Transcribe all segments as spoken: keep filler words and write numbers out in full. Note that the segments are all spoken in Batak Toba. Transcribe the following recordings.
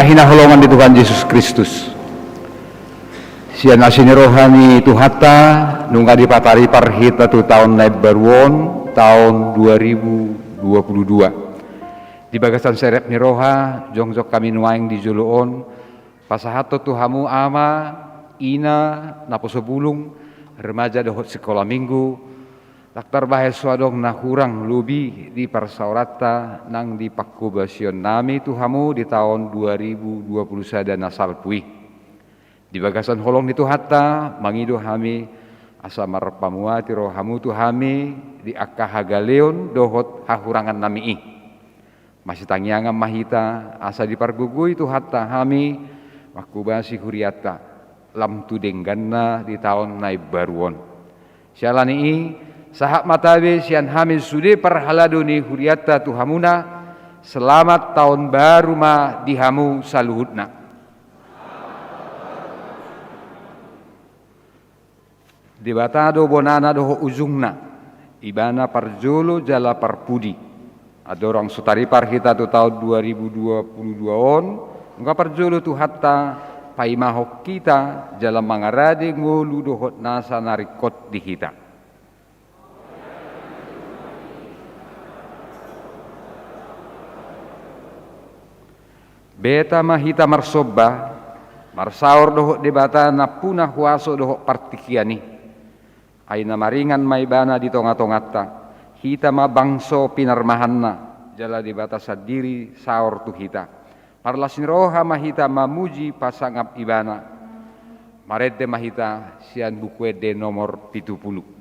Hinaholongan ni Tuhan Jesus Kristus. Sian asi ni roha ni Tuhanta, nunga dipataripar hita tu taon na imbaru on, taon dua ribu dua puluh dua. Di bagasan serep ni roha, jongjong hami nuaeng di jolo on, pasahathon tu hamu ama, ina, naposo bulung, remaja dohot sikola minggu, ndang tarbahen so adong na hurang lobi di parsaoranta nang di pangkobasion nami tu hamu di taon dua ribu dua puluh sada na salpu i. Di bagasan holong ni Tuhanta, mangido hami asa marpamuati rohamu tu hami di angka hagaleon dohot hahurangan nami i. Masitangiangan ma hita asa dipargogoi Tuhanta hami mangkobasi hurianta lam tu dengganna di taon na imbaru on. Siala ni i, sahat ma tabe sian hami sude parhalado ni hurianta tu hamuna, selamat taon baru ma di hamu saluhutna. Debata do bonana dohot ujungna, Ibana parjolo jala parpudi. Andorang so taripar hita tu taon dua ribu dua puluh dua on, nunga parjolo Tuhanta paimahon hita jala mangarade ngolu dohot nasa na ringkot di hita. Beta ma hita marsomba, marsaor dohot Debata nampuna huaso dohot partingkian i. Ai na maringan ma Ibana di tongatonganta, hita ma bangso pinarmahanna, jala Debata sandiri saor tu hita. Marlas ni roha ma hita mamuji pasangap Ibana. Marende ma hita sian Buku Ende nomor pitu pulu.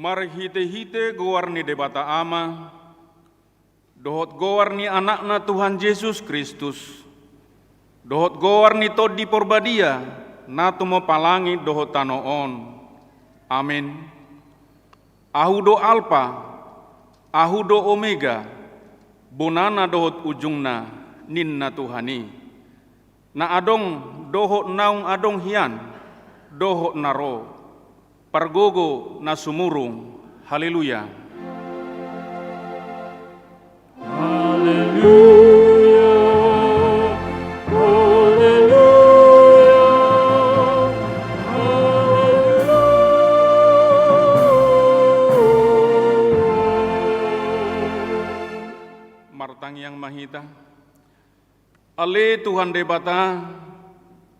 Marhitehite goar ni Debata Ama, dohot goar ni Anakna Tuhan Jesus Kristus, dohot goar ni Tondi Porbadia, na tumompa langit dohot tano on. Amen. Ahu do Alpa, Ahu do Omega, bonana dohot ujungna, ninna Tuhan i. Na adong dohot naung adong hian, dohot na ro, pargogo na sumurung. Haleluya. Haleluya. Haleluya. Haleluya. Martangiang ma hita. Ale Tuhan Debata,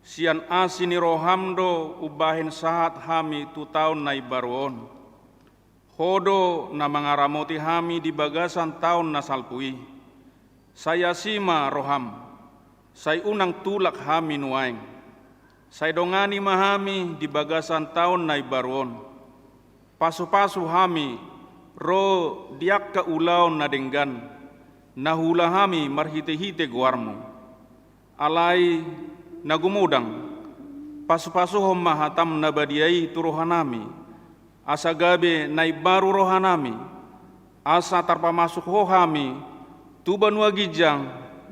sian asi ni roham do umbahen sahat hami tu taon na imbaru on. Ho do na mangaramoti hami di bagasan taon na salpu i. Sai asi ma roham, sai unang tulak hami nuaeng. Sai dongani ma hami di bagasan taon na imbaru on. Pasupasu hami ro di angka ulaon na denggan, na huula hami marhitehite goarmu. Alai na gumodang, pasupasuhon ma hatam na badia i tu rohanami, asa gabe na imbaru rohanami, asa tarpamasuk Ho hami tu banua ginjang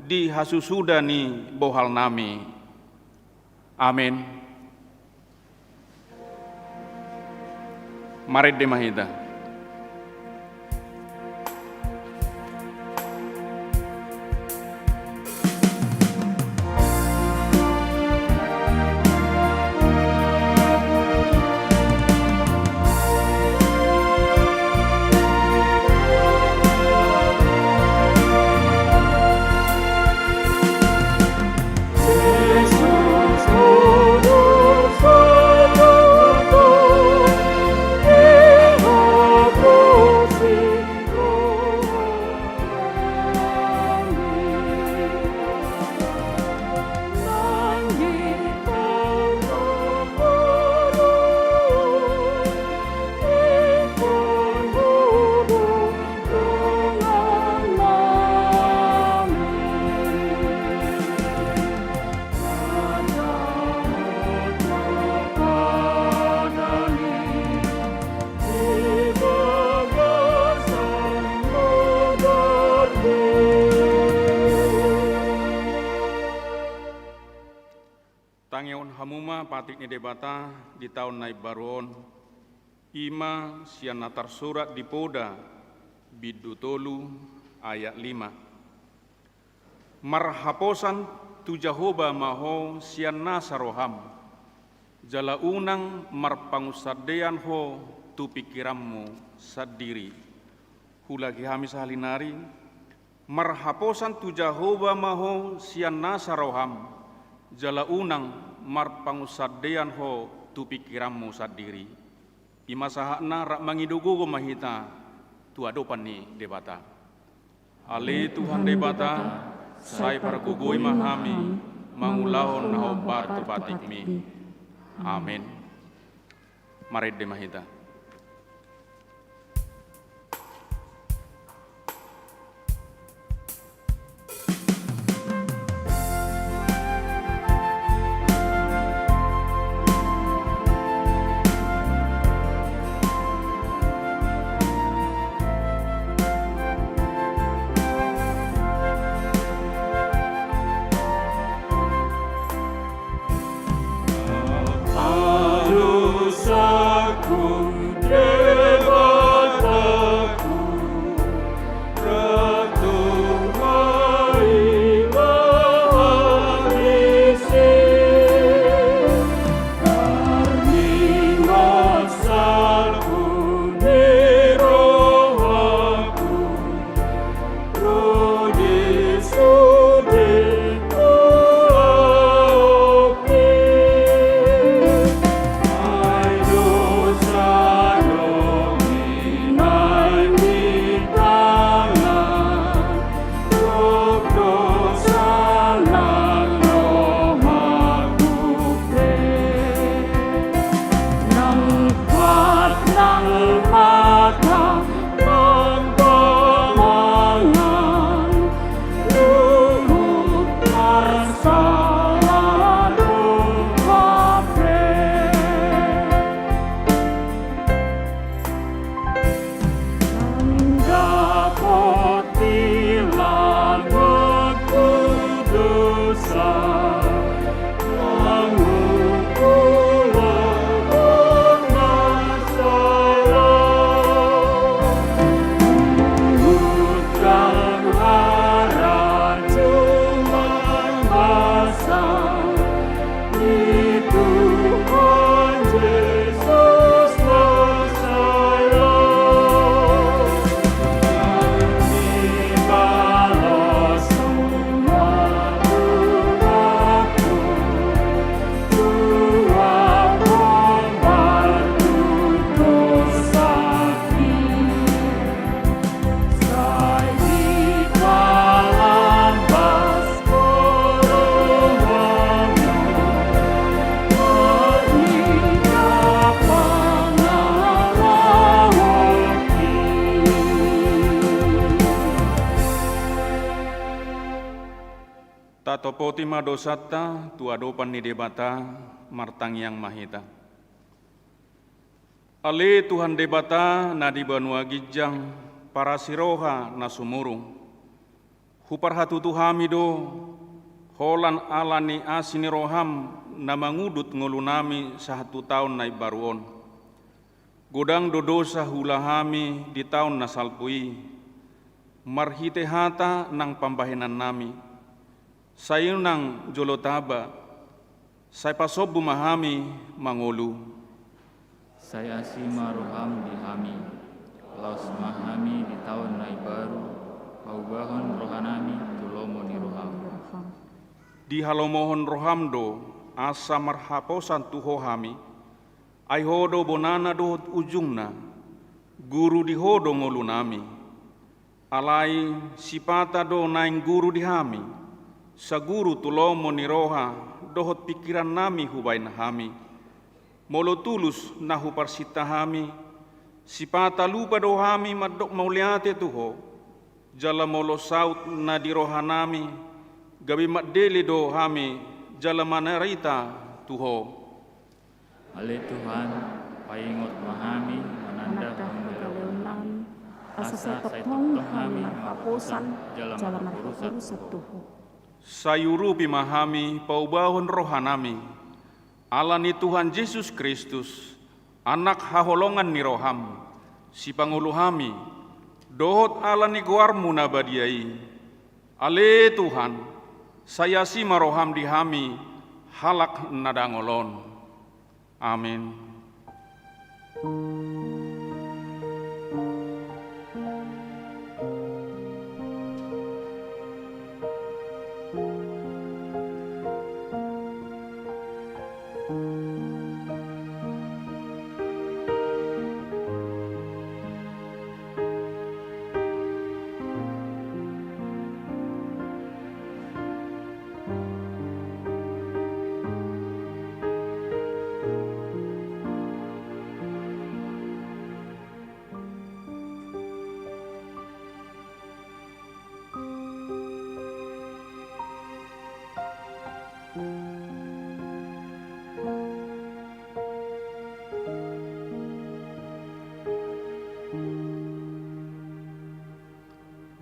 di hasusuda ni bohal nami. Amen. Marende ma hita. Tangihon hamu ma patik ni Debata di taon na imbaru on, i ma sian na tarsurat di Poda, bindu tolu, ayat lima. Marhaposan tu Jahowa ma ho sian nasa roham, jala unang marpangunsandean ho tu pingkiranmu sandiri. Huulangi hami sahali nari. Marhaposan tu Jahowa ma ho sian nasa roham, jala unang marpangunsandean ho tu pingkiranmu sandiri. I ma sahatna, rap mangido gogo ma hita tu adopan ni Debata. Ale Tuhan Debata, sai pargogoi ma hami mangulahon na hombar tu patikmi. Amen. Marende ma hita. Tatopoti ma dosanta tu adopan ni Debata, martangiang ma hita. Ale Tuhan Debata na di banua ginjang, parasiroha na sumurung, Huparhatutu hami do, holan ala ni asi ni roham na mangudut ngolunami sahat tu taon na imbaru on. Godang do dosa huula hami di taon na salpu i, marhite hata nang pambahenannami. Sai unang jolo taba, sai pasombu ma hami mangolu. Sai asi ma roham di hami, laos ma hami di taon na imbaru, paubahon rohanami tu lomo ni roham. Dihalomohon roham do, asa marhaposan tu ho hami, ai ho do bonana dohot ujungna, guru di ho do ngolunami. Alai sipata do naeng guru di hami, saguru tu lomo ni roha dohot pingkirannami hubaen hami. Molo tulus na huparsinta hami, sipata lupa do hami mandok mauliate tu ho, jala molo saut na di rohanami, gabe mandele do hami jala manarita tu ho. Ale Tuhan, paingot ma hami mananda hagaleonnami, asa sai tongtong hami marhaposan jala marhaposan tu ho. Sai urupi ma hami paubahon rohanami, ala ni Tuhan Jesus Kristus, Anak haholongan ni roham, sipangolu hami, dohot ala ni goarmu na badia i. Ale Tuhan, sai asi ma roham di hami, halak na dangol on. Amin.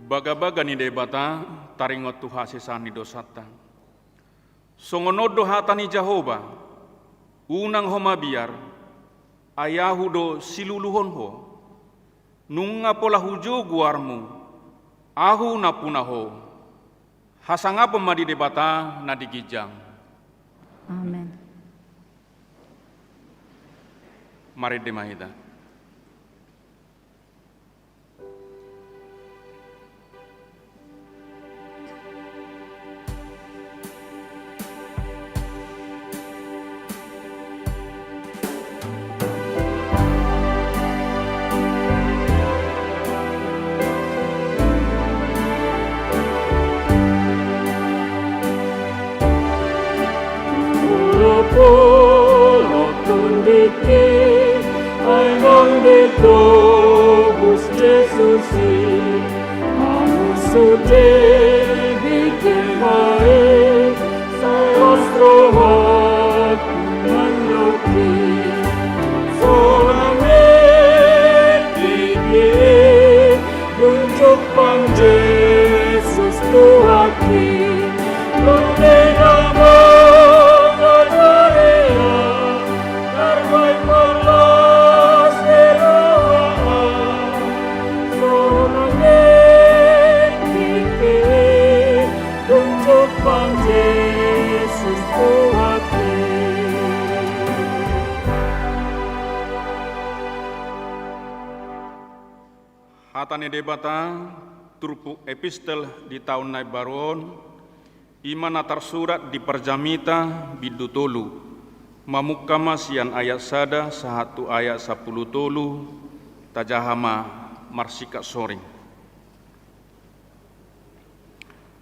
Bagabaga ni Debata taringot tu hasesaan ni dosanta. Songon on do hata ni Jahowa: Unang ho mabiar, ai Ahu do siluluhon ho. Nunga pola hujou goarmu, Ahu nampuna ho. Hasangapon ma di Debata na di ginjang. Amen. Marende ma hita. Ai nunga ditobus Jesus i, ahu sude bege ma i, sai las rohangku mandok i. Sonang i, dung jumpang Jesus Tuhanki, tung denggan ma hata i, tarbaen ma las ni roha. Sonang i, dung jumpang Jesus Tuhanki. Hata ni Debata, turpuk epistel di taon na imbaru on, i ma na tarsurat di Parjamita bindu tolu, mamungka ma sian ayat sada sahat tu ayat sampulu tolu, tajaha ma marsingkat soring.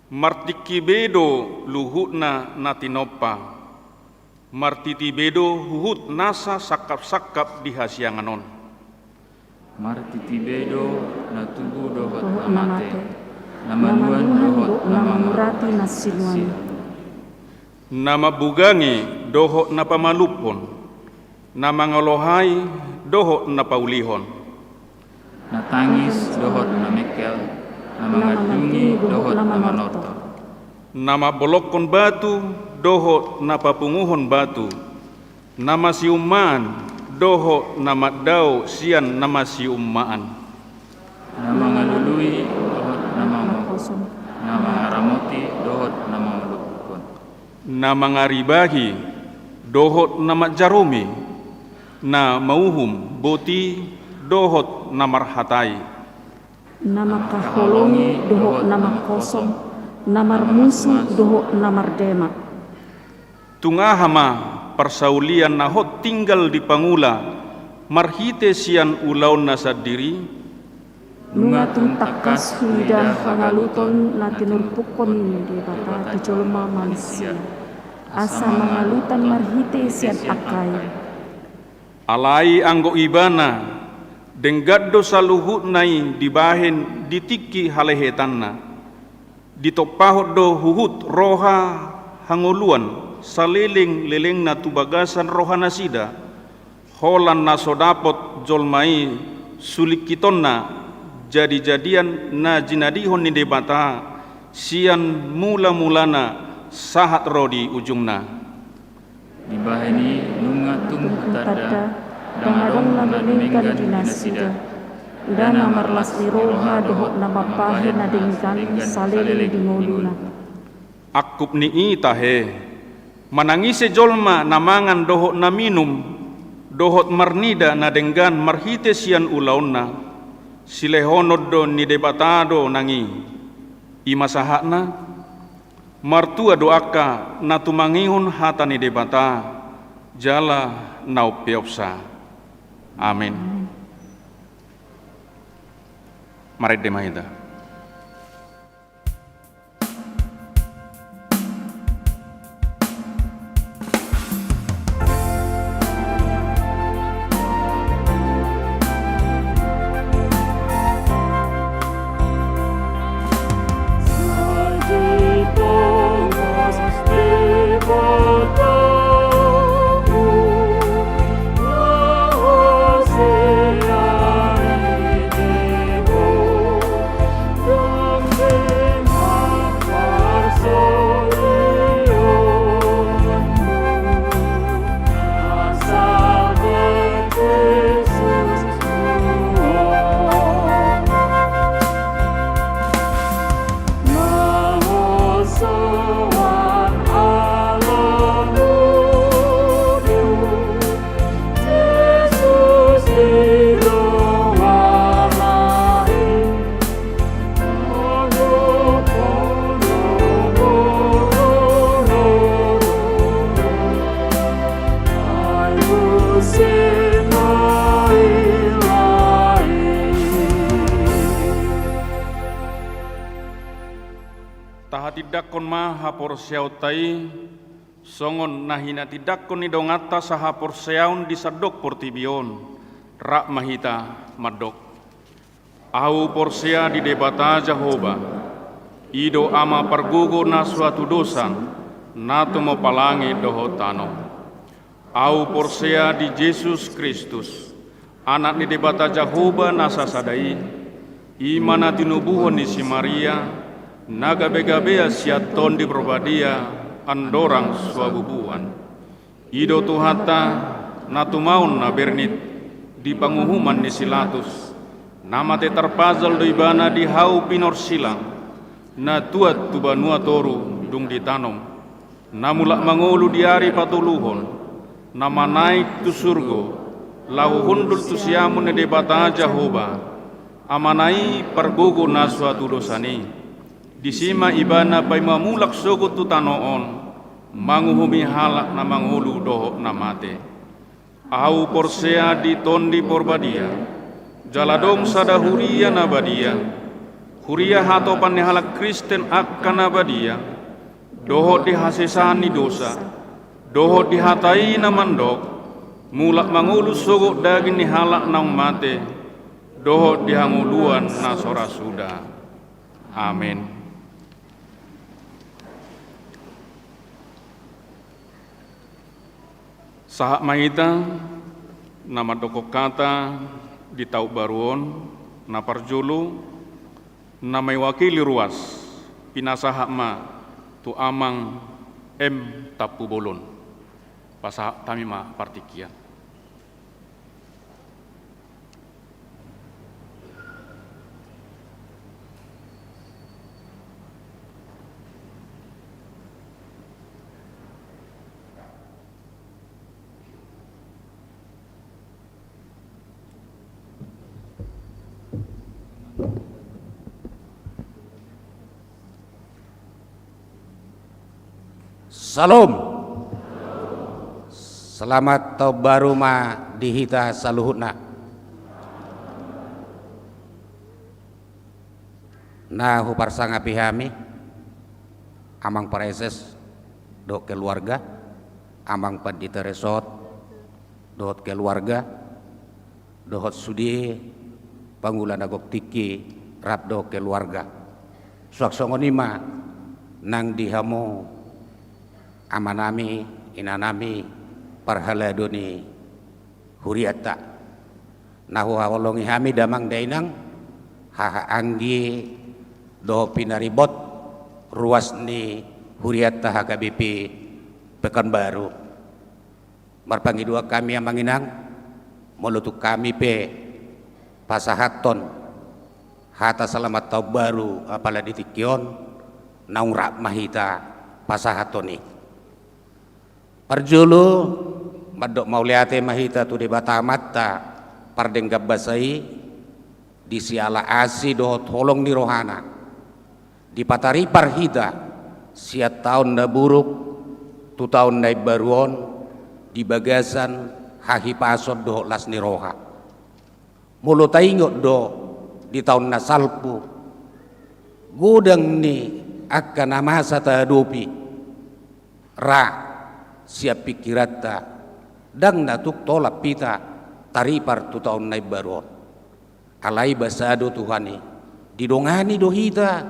Martingki be do luhutna na tinompa, martiti be do huhut nasa sangkapsangkap di hasiangan on. Martiti be do na tubu dohot na mate, na manuan dohot na mangurati na sinuan, na mambugangi dohot na pamalumhon, na mangalohai dohot na paulihon, na tangis dohot na mengkel, na mangandungi dohot na manortor, na mambolongkon batu dohot na papunguhon batu, na masiummaan dohot na mandao sian na masiummaan, na mangalului dohot na mangongkon, na mangaramoti dohot na mangolupkon, na mangaribahi dohot na manjarumi, na mauhum boti dohot na marhatai, na mangkaholongi dohot na mangkosong, na marmusu dohot na mardema. Tung aha ma parsaulian na hot tinggal di pangula marhite sian ulaonna sandiri? Nunga tung tangkas huida hangaluton na tinurpukkon ni Debata di jolma manisia, asa mangaluton marhite sian angka i. Alai anggo Ibana, denggan do saluhutna i dibahen di tingki halehetanna. Ditompahon do huhut roha hangoluan saleleng-lelengna tu bagasan rohanasida, holan na so dapot jolma i sulingkitonna jadi-jadian na jinadihon ni Debata sian mula-mulana sahat ro di ujungna. Dibahen i nunga tung tanda, ndang adong na dumenggan di nasida, nda na marlas ni roha dohot na mambahen na denggan saleleng di ngoluna. Angkup ni i tahe, manang ise jolma na mangan dohot na minum, dohot marnida na denggan marhite sian ulaonna, silehonon do ni Debata do nang i. I ma sahatna, martua do angka na tumangihon hata ni Debata, jala na umpeopsa. Amen. Marende ma hita. Tahatindangkon ma haporseaonta i, songon na hinatindangkon ni donganta sahaporseaon di sandok portibi on, rap ma hita mandok. Ahu porsea di Debata Jahowa, i do Ama pargogo na so hatudosan, na tumompa langit dohot tano. Ahu porsea di Jesus Kristus, Anak ni Debata Jahowa na sasada i, i ma na tinubuhon ni si Maria, na gabe-gabean sian Tondi Parbadia, andorang so habubuhan. I do Tuhanta, na tumaon na bernit di panguhuman ni si Latus, na mate tarpajal do Ibana di hau pinorsilang, na tuat tu banua toru dung ditanom, na mulak mangolu di ari patoluhon, na manaek tu surgo, laho hundul tu siamun ni Debata Jahowa, Amana i pargogo na so hatudosan i. Disi ma Ibana paima mulak sogot tu tano on, manguhumi halak na mangolu dohot na mate. Ahu porsea di Tondi Porbadia, jala adong sada huria na badia, huria hatopan ni halak Kristen angka na badia, dohot di hasesaan ni dosa, dohot di hata i na mandok, mulak mangolu sogot daging ni halak naung mate, dohot di hangoluan na so ra suda. Amen. Sahat ma hita na mandokkon hata di taon baru on, na parjolo, Na mewakili ruas, pinasahat ma tu Amang M Tampubolon. Pasahat hami ma partingkian. Syalom. Selamat taon baru ma di hita saluhutna. Na huparsangapi hami, Amang Praeses dohot keluarga, Amang Pandita Resort dohot keluarga, dohot sude pangula na gok tingki rap dohot keluarga. Suang songon i ma nang di hamu amanami, inanami, parhalado ni hurianta. Na huhaholongi hami damang dainang, haha anggi dohot pinaribot ruas ni hurianta H K B P Pekanbaru. Marpangidoan hami amang inang, molo tung hami pe pasahathon hata selamat taon baru apala di tingki on, naung rap ma hita pasahathon i. Parjolo, mandok mauliate ma hita tu Debata Amanta pardenggan basa i, di siala asi dohot holong ni rohana, dipataripar hita sian taon na buruk tu taon na imbaru on di bagasan hahipason dohot las ni roha. Molo taingot do di taon na salpu, godang ni angka na masa taadopi ra sian pingkiranta, ndang na tuk tolap hita taripar tu taon na imbaru on. Alai basa do Tuhan i, didongani do hita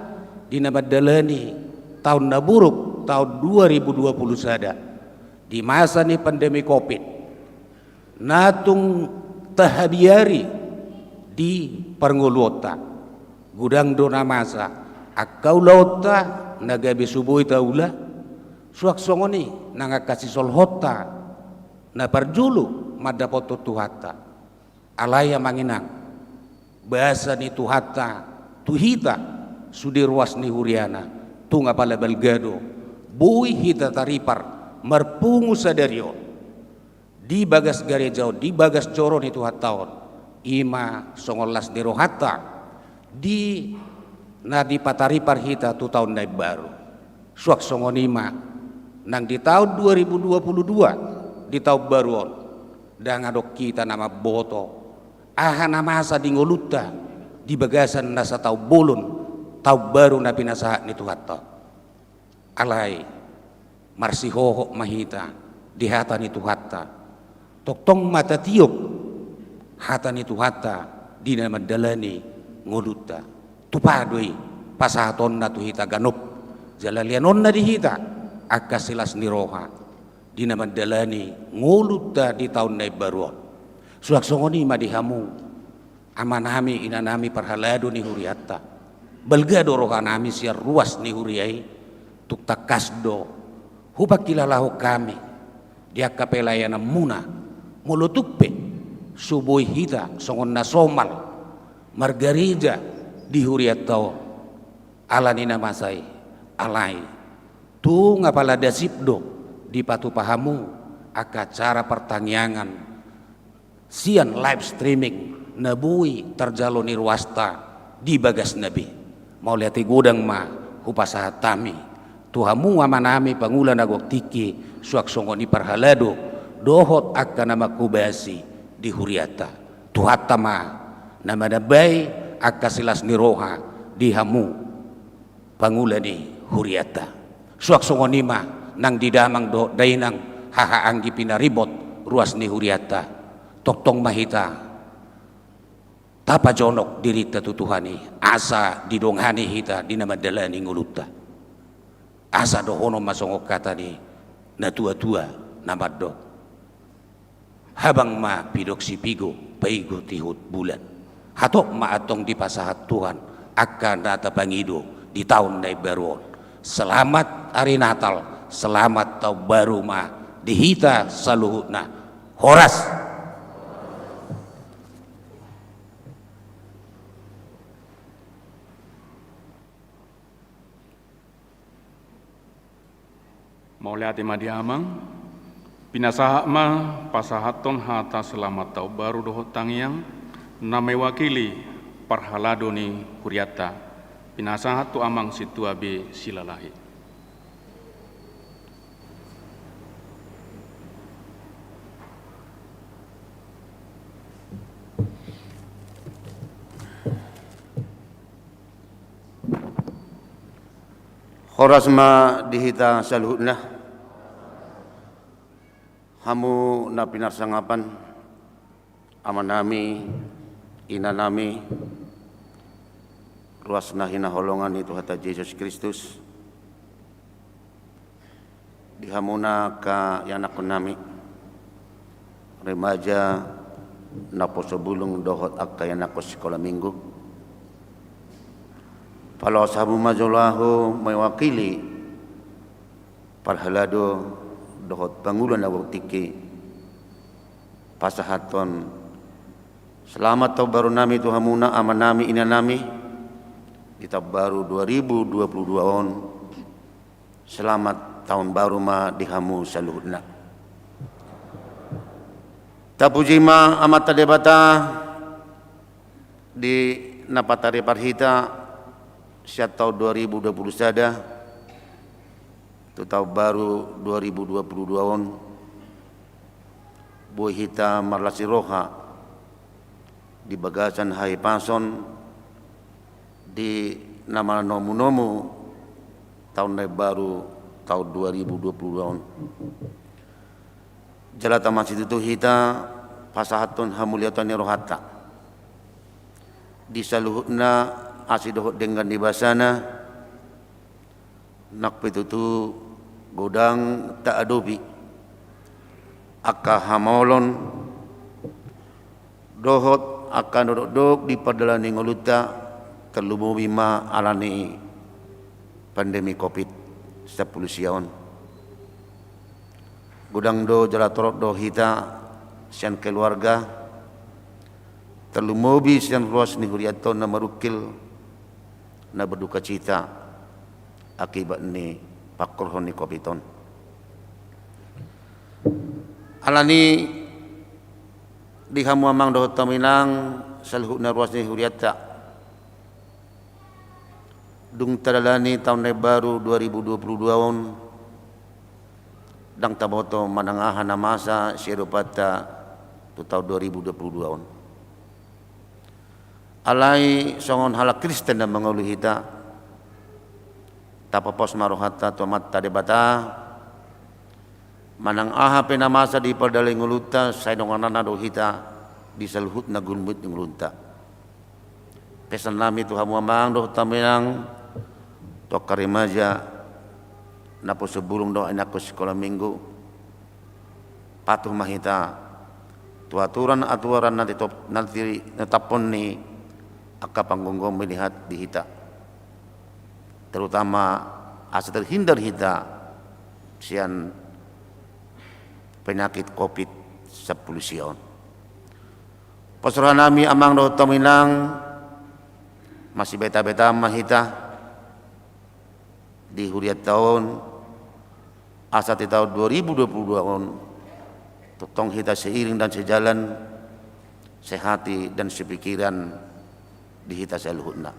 di na mandalani taon na buruk, taon dua ribu dua puluh sada, di masa ni pandemi covid na tung tahabiari di parngoluonta. Godang do na masa angka ulaonta na gabe so boi taula, suang songon i nang angka sisolhotta na parjolo mandapothon Tuhanta. Alai amang inang, basa ni Tuhanta tu hita sude ruas ni huriana, tung apala balga do, boi hita taripar marpungu sadari on di bagas gareja on, di bagas joro ni Tuhanta on, i ma songon las ni rohanta di na dipataripar hita tu taon na imbaru. Suang songon i ma nang di taon dua ribu dua puluh dua, di taon baru on, ndang adong hita na mamboto aha na masa di ngolunta di bagasan na sataon bolon taon baru na pinasahat ni Tuhanta. Alai marsihohot ma hita di hata ni Tuhanta. Tongtong ma tatiop hata ni Tuhanta di na mandalani ngolunta. Tupa do i pasahatonna tu hita ganup, jala leanonna di hita angka silas ni roha di na mandalani ngolunta di taon na imbaru on. Suang songon i ma di hamu amanami, inanami, parhalado ni hurianta. Balga do rohanami sian ruas ni huria i, tung tangkas do hupangkilalahon hami di angka pelayananmuna, molo tung pe so boi hita songon na somal margareja di hurianta on. Ala ni na masa i, alai tung apala dasip do dipatupa hamu angka acara partangiangan sian live streaming na boi tarjalo ni ruasta di bagasna be. Mauliate godang ma hupasahat hami tu hamu amanami pangula na gok tingki, suang songon i parhalado dohot angka na manghobasi di hurianta. Tuhanta ma na manambai angka silas ni roha di hamu pangula ni hurianta. Suang songon i ma nang di damang dohot dainang, haha anggi pinaribot ruas ni hurianta. Tongtong ma hita tapajonok dirinta tu Tuhan i, asa didongani hita di na mandalani ngolunta. Asa dohonon ma songon hata ni natuatua na mandok: Habang ma pidok sipigo, paigot ihut bulan. Hatop ma antong dipasahat Tuhan, angka na tapangido di taon na imbaru on. Selamat ari Natal, selamat taon baru ma di hita saluhutna. Horas. Mauliate ma di amang. Pinasahat ma pasahathon hata selamat taon baru dohot tangiang na mewakili parhalado ni hurianta. Pinasahat tu amang sintua B Silalahi. Horas ma di hita saluhutna. Hamu na pinarsangapan, amanami, inanami, ruas na hinaholongan ni Tuhanta Jesus Kristus, di hamuna angka ianakhonnami, remaja, naposo bulung dohot angka ianakhon sikola minggu. Palaos hamu ma jolo ahu mewakili parhalado dohot pangula na hurang tingki pasahathon selamat taon baru nami tu hamuna amanami inanami di taon baru dua ribu dua puluh dua on. Selamat taon baru ma di hamu saluhutna. Tapuji ma Amanta Debata di na pataripar hita sian taon dua ribu dua puluh sada tu taon baru dua ribu dua puluh dua on. Boi hita marlas ni roha di bagasan hahipason di na manomunomu taon na imbaru taon dua ribu dua puluh dua on. Jala tamasitutu hita pasahathon hamuliaton ni rohanta di saluhutna asi dohot denggan ni basana. Nang pe tutu godang taadopi angka hamaolon dohot angka na dokdok di pardalanan ni ngolunta, tarlumobi ma ala ni pandemi covid sampulu sia on. Godang do jala torop do hita sian keluarga, tarlumobi sian ruas ni hurianta on na marungkil, na berdukacita akibat ni pangkorhon ni covid on. Alani di hamu amang dohot hamu inang saluhutna ruas ni hurianta, dung tadalani taon na imbaru dua ribu dua puluh dua on, ndang taboto manang aha na masa siadopanta tu taon dua ribu dua puluh dua on. Alai songon halak Kristen na mangolu hita, tapopos ma rohanta tu Amanta Debata. Manang aha pe na masa di pardalanan ni ngolunta, sai dongananna do hita di saluhutna gulmit ni ngolunta. Pesan nami tu hamu amang dohot hamu inang, tu angka remaja, naposo bulung dohot ianakhon sikola minggu, patuh ma hita tu aturan-aturan na titop-, na ti-, na tinaphon ni angka panggomgomi na hea di hita, terutama asa terhindar hita sian penyakit covid sampulu sia on. Pos roha nami amang dohot hamu inang, masibetabeta ma hita di hurianta on, asa di taon dua ribu dua puluh dua on tongtong hita seiring dan sejalan, sehati dan sepikiran di hita saluhutna.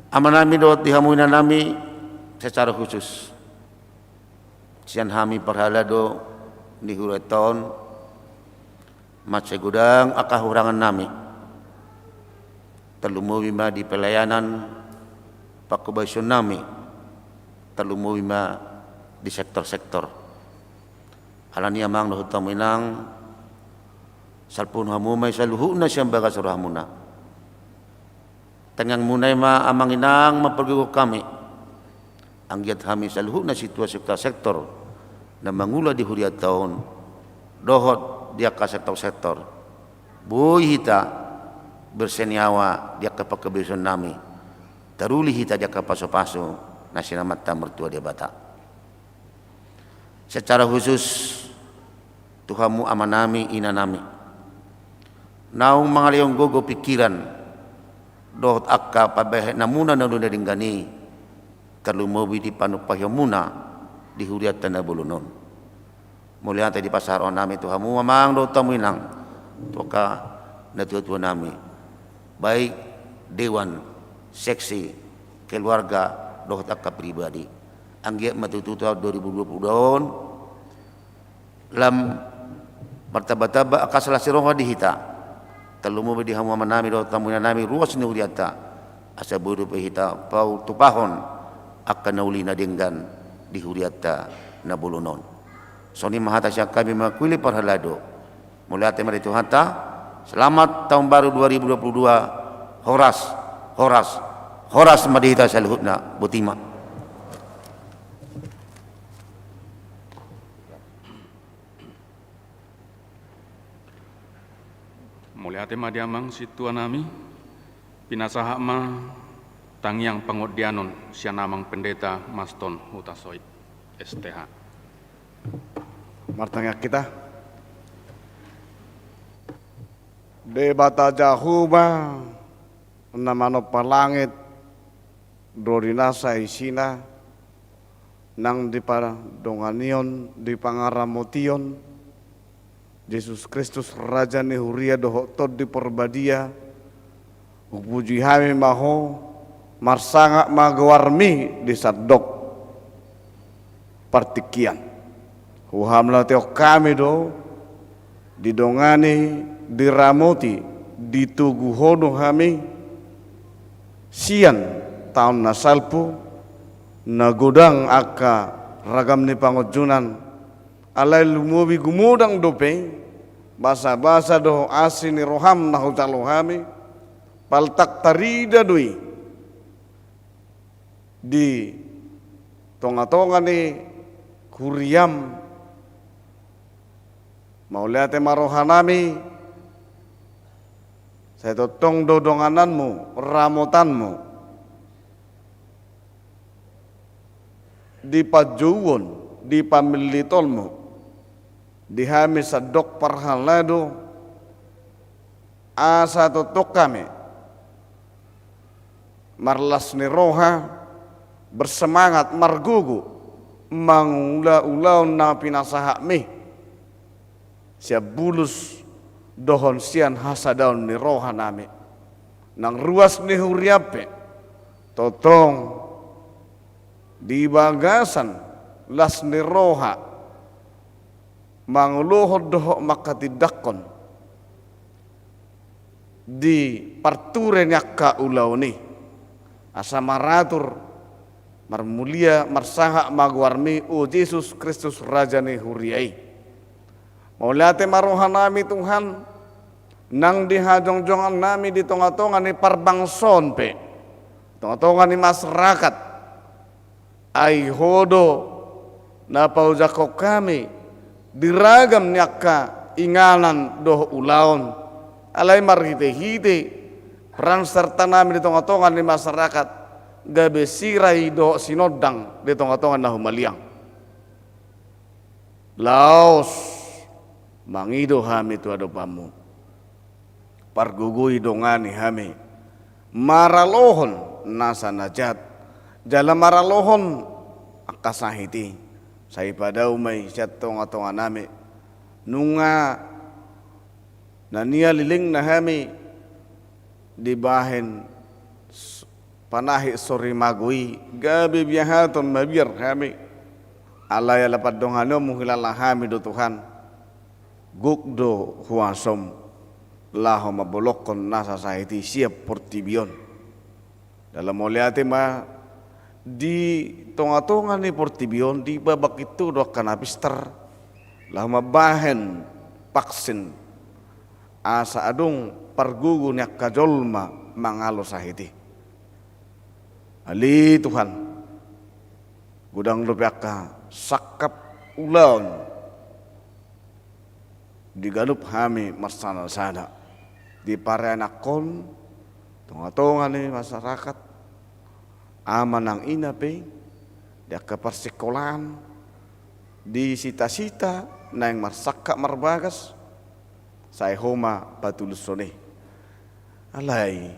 Amanami dohot di hamu inanami, secara khusus sian hami parhalado ni hurianta on, mansai godang angka hahurangannami, tarlumobi ma di pelayanan pangkobasion nami, tarlumobi ma di sektor-sektor. Alani amang dohot hamu inang, salpuhon hamu ma i saluhutna sian bagas rohamuna. Tangiangmuna i ma amang inang mampargogoi hami, anggiat hami saluhutna sintua sektor-sektor na mangula di hurianta on dohot di angka sektor-sektor, boi hita Bersenyawa di angka panghabiason nami, taruli hita di angka pasu-pasu na sian Amanta Martua Debata. Secara khusus tu hamu amanami, inanami, naung mangalehon gogo, pingkiran dohot angka pambahenanmuna na uli na denggan i, tarlumobi di panumpahionmuna di hurianta na bolon on. Mauliate di pasahat rohanami tu hamu amang dohot hamu inang, tu angka natua-tua nami, baik dewan, seksi, keluarga dohot angka pribadi. Anggiat ma tutu taon dua ribu dua puluh dua on lam martamba-tamba angka las ni roha di hita, tarlumobi di hamu amanami dohot hamu inanami, ruas ni hurianta, asa boi dope hita patupahon angka na uli na denggan di hurianta na bolon on. Songon i ma hata sian hami mewakili parhalado. Mauliate ma di Tuhanta. Selamat tahun baru dua ribu dua puluh dua. Horas, horas, horas ma di hita saluhutna. Boti ma. Mauliate ma di amang sintua nami. Pinasahat ma tangiang pangondianon sian amang pendeta Maston Hutasoit, S T H. Martangiang hita. Debata Jahowa, na manompa langit dohot di nasa isina, nang dipadonganion, dipangaramotion Jesus Kristus, Raja ni huria dohot Tondi Porbadia, hupuji hami ma Ho, marsangap ma goarmi di sandok partingkian. Huham na teok hami do, didongani, diramoti, ditogu Ho do hami, sian taon na salpu, na godang angka ragam ni pangunjunan, alai lumobi gumodang dope, basa-basa dohot asi ni roham na hujalo hami, paltak tarida do i di tonga-tonga ni huriam. Mauliate ma rohanami, sai tongtong do dongananmu, ramotanmu, di panjouon, di pamillitolmu, di hami sandok parhalado, asa tongtong hami marlas ni roha, bersemangat, margogo, mangula ulaon na pinasahatmi, sian bulus dohot sian hasadaon ni rohanami. Nang ruas ni huriam pe, tongtong di bagasan las ni roha, mangolohon dohot manghatindanghon di parture ni angka ulaon i, asa maratur, marmulia, marsangap ma goarmi, o Jesus Kristus, Raja ni huria i. Mauliate ma rohanami Tuhan, nang di hajongjongannami di tonga-tonga ni parbangsoon pe, tonga-tonga ni masyarakat, ai Ho do na paojakhon hami di ragam ni angka inganan dohot ulaon, alai marhite-hite peran sertanami di tonga-tonga ni masyarakat, gabe sira i dohot sinondang di tonga-tonga na humaliang. Laos mangido hami tu adopanmu, pargogoi, dongani hami, maralohon nasa na jat, jala maralohon angka sahit i, sai padao ma i sian tonga-tonganami. Nunga na nialilingna hami dibahen s-, panahit sorimago i, gabe biahaton mabiar hami. Alai ala pandonganionmu hilala hami do Tuhan, gok do huasom laho mambolongkon nasa sahit i sian portibi on. Jala mauliate ma, di tonga-tonga ni portibi on dipabangkit Ho do angka na pistar laho mambahen vaksin, asa adong pargogo ni angka jolma mangalo sahit i. Ale Tuhan, godang dope angka sangkap ulaon di ganup hami marsada-sada. di pareanakhon, tongatonga ni masyarakat, ama nang ina pe, di angka parsikolaan, di sitasita naeng marsangkap marbagas, sai Ho ma patulushon i. Alai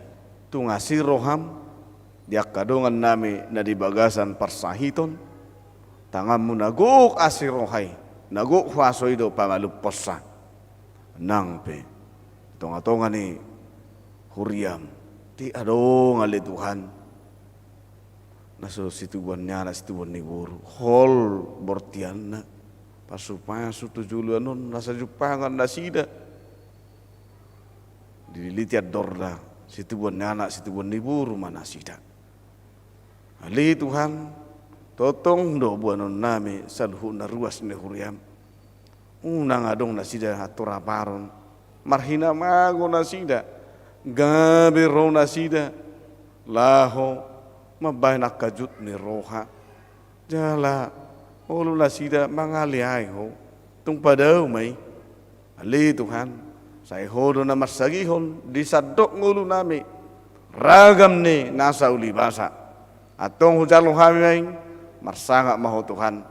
tung asi roham di angka dongannami na di bagasan parsahiton, tanganmu na gok asi roha i, na gok huaso i do pamalumhonsa. Nang pe tongatonga ni huriam, di adong ale Tuhan, na so situbuan ni anak situbuan ni boru, hol bortianna, pasupasu tu joloan on, na so jumpangan nasida, dililiti andorna, situbuan ni anak situbuan ni boru ma nasida. Ale Tuhan, tongtong do boanonnami saluhutna ruas ni huriam. Unang adong nasida hatoraparon, marhinamango nasida, gabe ro nasida laho mambahen angka jut ni roha, jala olo nasida mangaleai Ho. Tung padao ma i. Ale Tuhan, sai Ho do na marsagihon di sandok ngolunami ragam ni nasa ulibasa. Antong hujalo hami ma i, marsangap ma Ho Tuhan.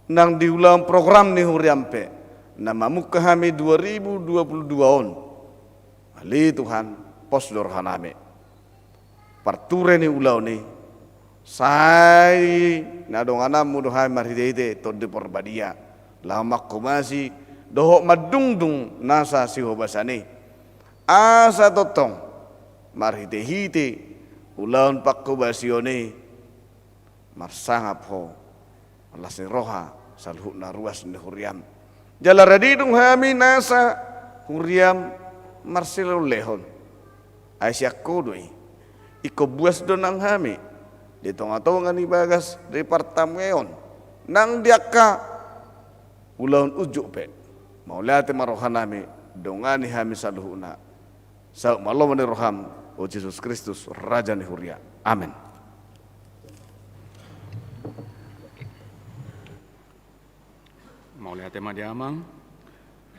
Nang di ulaon program ni huriam pe na mamungka hami dua ribu dua puluh dua on, ale Tuhan, pos do rohanami. Parture ni ulaon i, sai na dongananmu do hami marhitehite Tondi Porbadia, laho manghobasi dohot mandungdung nasa sihobasan i. Asa tongtong marhitehite ulaon panghobasion i, marsangap Ho las ni roha saluhutna ruas ni huriam. Jala radi dung hami nasa huriam marsilehonlehon, ai sian Ho do i. Ingkon buas do nang hami di tongatonga ni bagas ni partamueon, nang di angka ulaon unjuk pe. Mauliate ma rohanami, dongani hami saluhutna. Saut ma lomo ni roham, o Jesus Kristus, Raja ni huria. Amen. Mauliate ma di Amang.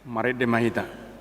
Marende ma hita.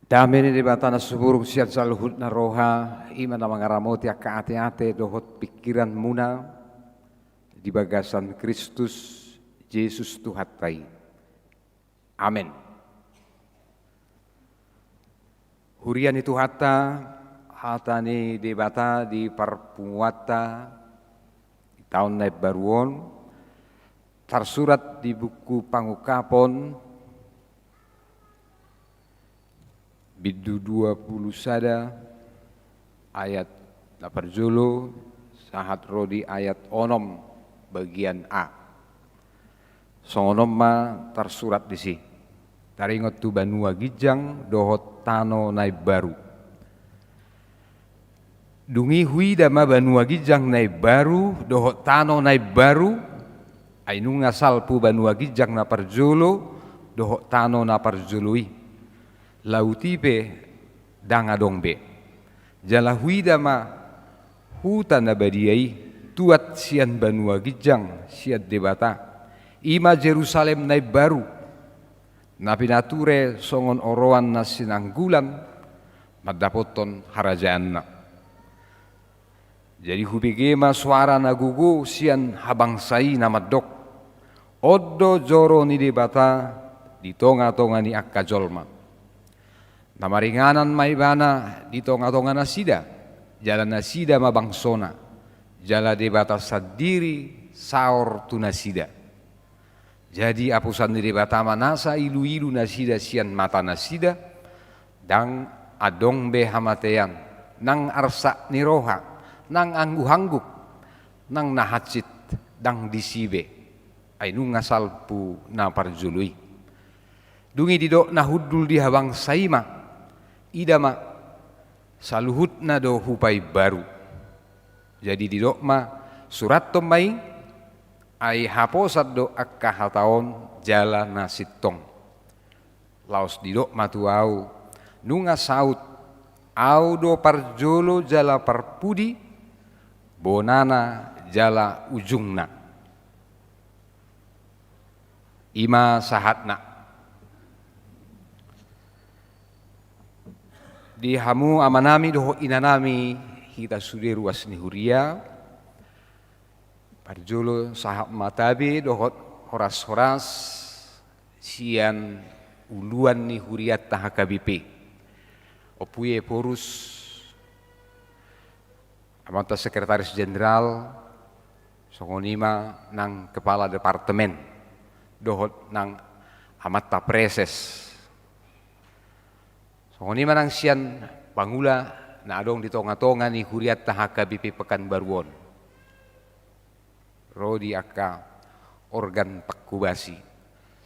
Dame ni Debata na sumurung sian saluhutna roha, i ma na mangaramoti angka ateate dohot pingkiranmuna di bagasan Kristus Jesus Tuhanta i. Amen. Huria ni Tuhanta, hata ni Debata di parpunguanta di taon na imbaru on, tarsurat di buku Pangungkapon, bindu dua pulu sada, ayat na parjolo sahat ro di ayat onom, bagian A. Songon on ma tarsurat disi. Taringot tu banua ginjang dohot tano na imbaru. Dung i huida ma banua ginjang na imbaru dohot tano na imbaru, ai nunga salpu banua ginjang na parjolo dohot tano na parjolo i. Laut i pe ndang adong be. Jala huida ma huta na badia i, tuat sian banua ginjang sian Debata, i ma Jerusalem na imbaru, na pinature songon oroan na sinanggulan mandapothon harajaanna. Jadi hubege ma soara na gogo sian habangsa i na mandok: On do joro ni Debata di tongatonga ni angka jolma. Na maringanan ma Ibana di tongatonga nasida, jala nasida ma bangsona, jala Debata sandiri saor tu nasida. Jadi apusan ni Debata ma nasa iluilu nasida sian matanasida, ndang adong be hamatean, nang arsak ni roha, nang angguhangguk, nang na hansit, ndang disi be. Ai nunga salpu na parjolo i. Dung i didok na hundul di habangsa i ma: Ida ma, saluhutna do hupaimbaru. Jadi didok ma: Surathon ma i, ai haposan do angka hata on jala na sintong. Laos didok ma tu ahu: Nunga saut, ahu do parjolo jala parpudi, bonana jala ujungna. I ma sahatna. Di hamu amanami dohot inanami, hita sude ruas ni huria, parjolo sahat ma tabe dohot horas-horas sian uluan ni hurianta H K B P, Ompu Ephorus, amanta Sekretaris Jenderal, songon i ma nang kepala departemen, dohot nang amanta preses. Songon i ma nang sian pangula na adong di tongatonga ni hurianta H K B P Pekanbaru on. Ro di angka organ pangkobasi.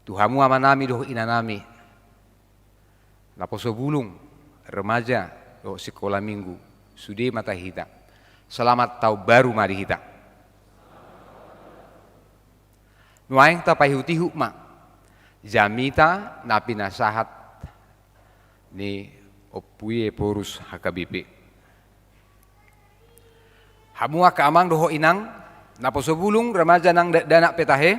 Tu hamu amanami dohot inanami, naposo bulung, remaja, dohot sikola minggu, sude ma hita. Selamat taon baru ma di hita. Nuaeng tapaihut-ihut ma jamita na pinasahat ni Ompu Ephorus H K B P. Hamu angka amang dohot inang, naposo bulung, remaja nang dakdanak pe tahe,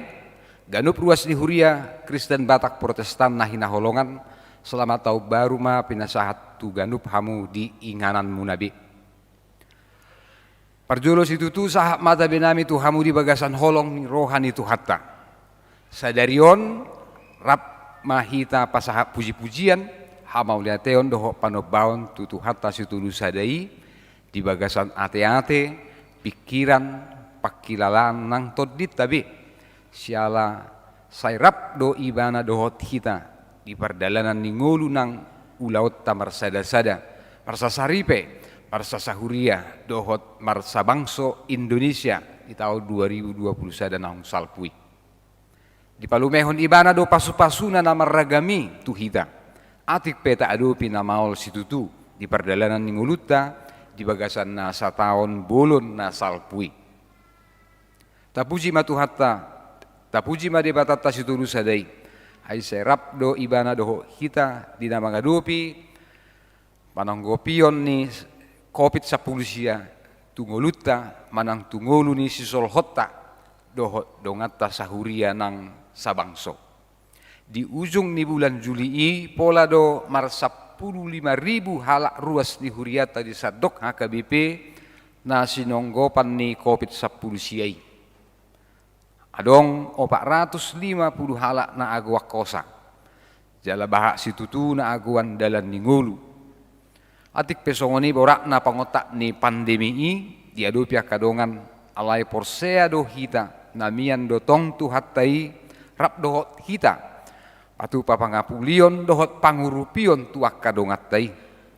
ganup ruas ni huria Kristen Batak Protestan na hinaholongan, selamat taon baru ma pinasahat tu ganup hamu di ingananmuna be. Parjolo situtu sahat ma tabenami tu hamu di bagasan holong ni roha ni Tuhanta. Sadari on, rap ma hita pasahat puji-pujian, hamauliateon dohot panombaon tu Tuhanta Sitolu Sada i, di bagasan ate-ate, pingkiran, pangkilalaan nang tondinta be. Siala sai rap do Ibana dohot hita di pardalanan ni ngolu nang ulaonta marsada-sada, marsasaripe, marsasahuria, dohot marsabangso Indonesia di taon dua ribu dua puluh sada naung salpu i. Dipalumehon Ibana do pasu-pasuna na marragam i tu hita, atik pe taadopi na maol situtu di pardalanan ni ngolunta di bagasan na sataon bolon na salpu i. Tapuji ma Tuhanta, tapuji ma Debatanta Sitolu Sada i. Ai sai rap do Ibana dohot hita di na mangadopi pananggopion ni covid sampulu sia tu ngolunta manang tu ngolu ni sisolhotta dohot donganta sahuria nang sabangso. Di ujung ni bulan Juli i, pola do marsampulu lima ribu halak ruas ni hurianta di sandok H K B P na sinonggopan ni covid sampulu sia i. Adong opat ratus lima puluh halak na agoan hosa, jala bahat situtu na agoan dalan ni ngolu. Atik pe songon i boratna pangontak ni pandemi i diadopi angka dongan, alai porsea do hita na mian do tong Tuhanta i rap dohot hita, patupa pangapulion dohot pangurupion tu angka donganta i,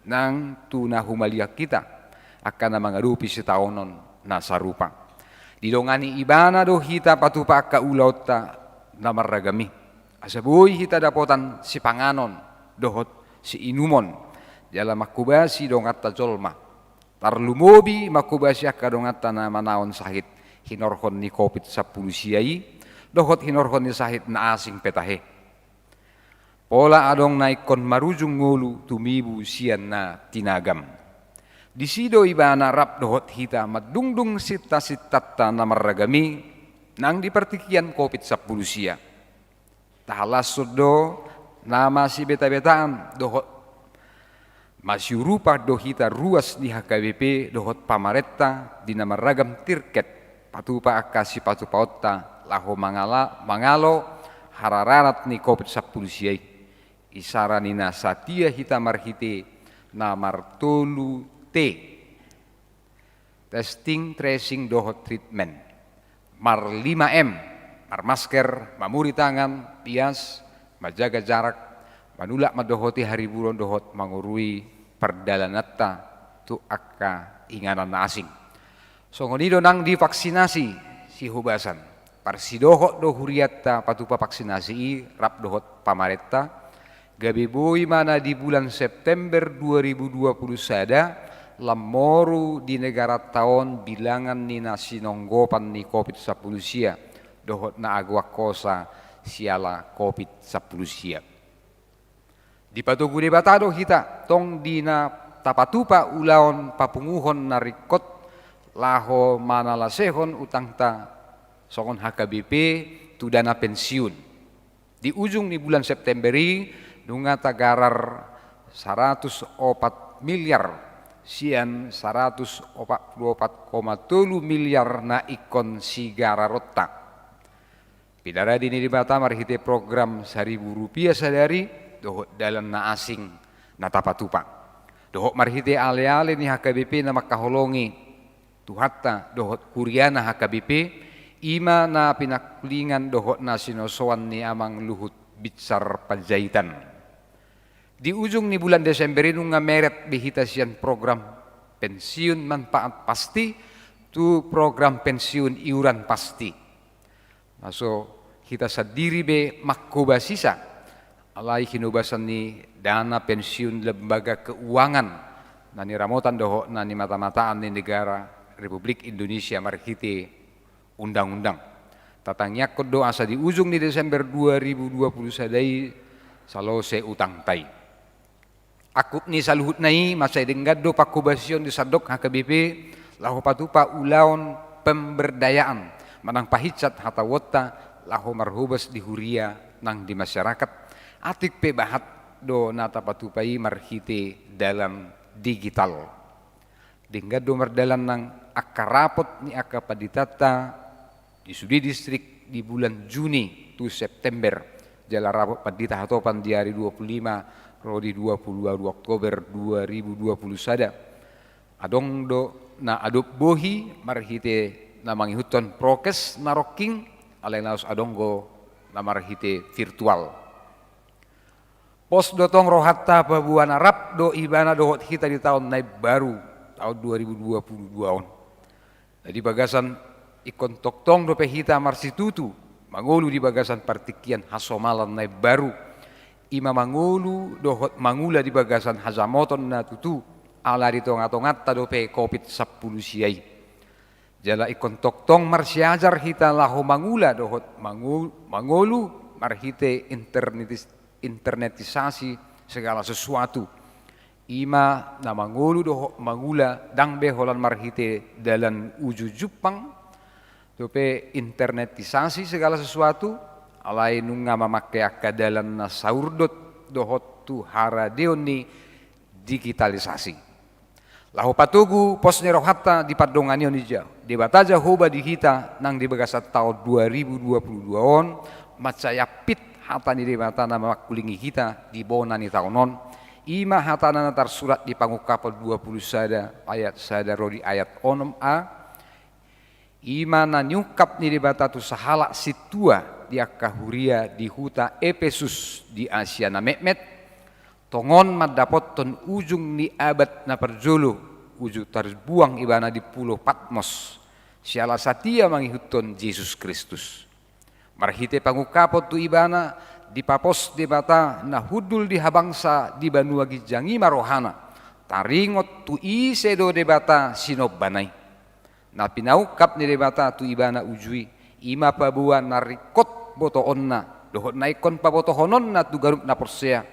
nang tu na humaliang hita, angka na mangadopi sitaonon na sarupa. Didongani Ibana do hita patupa angka ulaonta na marragam i. Asa boi hita dapotan sipanganon dohot siinumon, jala manghobasi donganta jolma. Tarlumobi manghobasi angka donganta na manaon sahit hinorhon ni Covid sampulu sia i, dohot hinorhon ni sahit na asing pe tahe. Pola adong na ingkon marujung ngolu tumibu sian na tinagam. Disi do ibana rap dohot hita mandungdung sinta-sintanta na marragam i nang di partingkian Covid sampulu sia. Tahalashon do na masibeta-betaan dohot masiurupan do hita ruas ni H K B P dohot pamarenta di na marragam tingkat patupa angka sipatupaonta laho mangala-, mangalo harararat ni Covid sampulu sia i. Isara ni na satia hita marhite na martolu T. Testing, tracing, dohot treatment. Marlima M, marmasker, mamuri tangan, bias, manjaga jarak, manulak mandohoti hariburon dohot mangorui pardalananta tu angka inganan na asing. Songon i do nang di vaksinasi sihobasan. Parsidohot do hurianta patupa vaksinasi i rap dohot pamarenta, gabe boi ma na di bulan September dua ribu dua puluh sada lam moru di negaranta on bilangan ni na sinonggopan ni Covid sampulu sia dohot na agoan hosa siala Covid sampulu sia. Dipatogu Debata do hita tong di na tapatupa ulaon papunguhon na ringkot laho manalasehon utangta songon H K B P tu dana pensiun. Di ujung ni bulan September i nunga tagarar saratus opat miliar sian saratus opat pulu opat koma tolu miliar na ingkon sigararonta. Pinaradi ni Debata marhite program saribu rupiah sadari dohot dalan na asing na tapatupa. Dohot marhite ale-ale ni H K B P na mangkaholongi Tuhanta dohot huriana H K B P, i ma na pinangkulingan dohot na sinosoan ni Amang Luhut Binsar Panjaitan. Di ujung ni bulan Desember i nunga meret be hita sian program pensiun manfaat pasti tu program pensiun iuran pasti. Na so hita sandiri be manghobasisa, alai hinobasan ni dana pensiun lembaga keuangan na niramotan dohot na nimata-mataan ni negara Republik Indonesia marhite undang-undang. Tatangiangkon do asa di ujung ni Desember dua ribu dua puluh sada i salose utangta i. Angkup ni saluhutna i mansai denggan do panghobasion di sandok H K B P laho patupa ulaon pemberdayaan manang pahinsat hataonta laho marhobas di huria nang di masyarakat. Atik pe bahat do na tapatupa i marhite dalan digital. Denggan do mardalan nang angka rapot ni angka panditanta di sude distrik di bulan Juni tu September, jala rapot pandita hatopan di ari dua puluh lima ro di dua puluh dua Oktober dua ribu dua puluh sada. Adong do na adop bohi marhite na mangihuthon prokes na rongking, alai laos adong do na marhite virtual. Pos do tong rohanta paboa na rap do ibana dohot hita di taon na imbaru, taon dua ribu dua puluh dua on. Na di bagasan ingkon tongtong dope hita marsitutu mangolu di bagasan partingkian hasomalan na imbaru, i ma mangolu dohot mangula di bagasan hajamoton na tutu, ala di tonga-tonganta dope Covid sampulu sia i. Jala ingkon tongtong marsiajar hita laho mangula dohot mango-, mangolu marhite internetis-, internetisasi segala sesuatu. I ma na mangolu dohot mangula ndang be holan marhite dalan uju jumpang dope internetisasi segala sesuatu, alai nunga mamangke angka dalan na saurdot dohot tu haradeon ni digitalisasi. Laho patogu pos ni rohanta di pandonganion ni Ja-, Debata Jahowa di hita nang di bagasan taon dua ribu dua puluh dua on, mansai ampit hata ni Debata na mangkulingi hita di bona ni taon on. I ma hatana na tarsurat di Pangungkapon dua puluh sada ayat sada ro di ayat onom a. I ma na niungkap ni Debata tu sahalak sintua di angka huria di huta Epesus di Asia na metmet, tongon mandapothon ujung ni abad na parjolo, uju tarbuang ibana di pulo Patmos, siala satia mangihuthon Jesus Kristus. Marhite pangungkapon tu ibana, Dipapos Debata na hundul di habangsa di banua ginjang i ma rohana, taringot tu ise do Debata sinombana i. Na pinaungkap ni Debata tu ibana uju i, i ma paboa na ringkot botoonna dohot na ingkon pabotohononna tu ganup na porsea.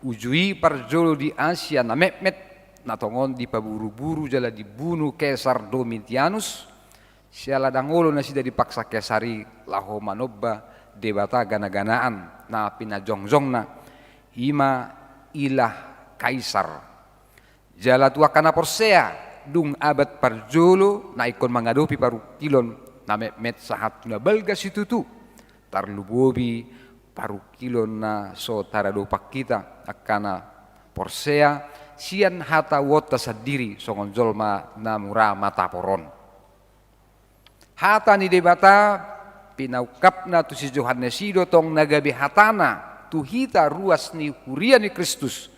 Uju i parjolo di Asia na metmet, na tongon dipaburuburu jala dibunu Kesar Domitianus, siala ndang olo nasida dipaksa Kesar i laho manomba debata ganaganaan na pinajongjongna, i ma ilah Kaisar. Jala tu angka na porsea, dung abad parjolo na ingkon mangadopi parungkilon na metmet sahat tu na balga situtu, tarlumobi parungkilon na so taradopan hita angka na porsea sian hata uonta sandiri songon jolma na mura mataporon. Hata ni Debata pinaungkapna tu si Johannes i do tong na gabe hatana tu hita ruas ni huria ni Kristus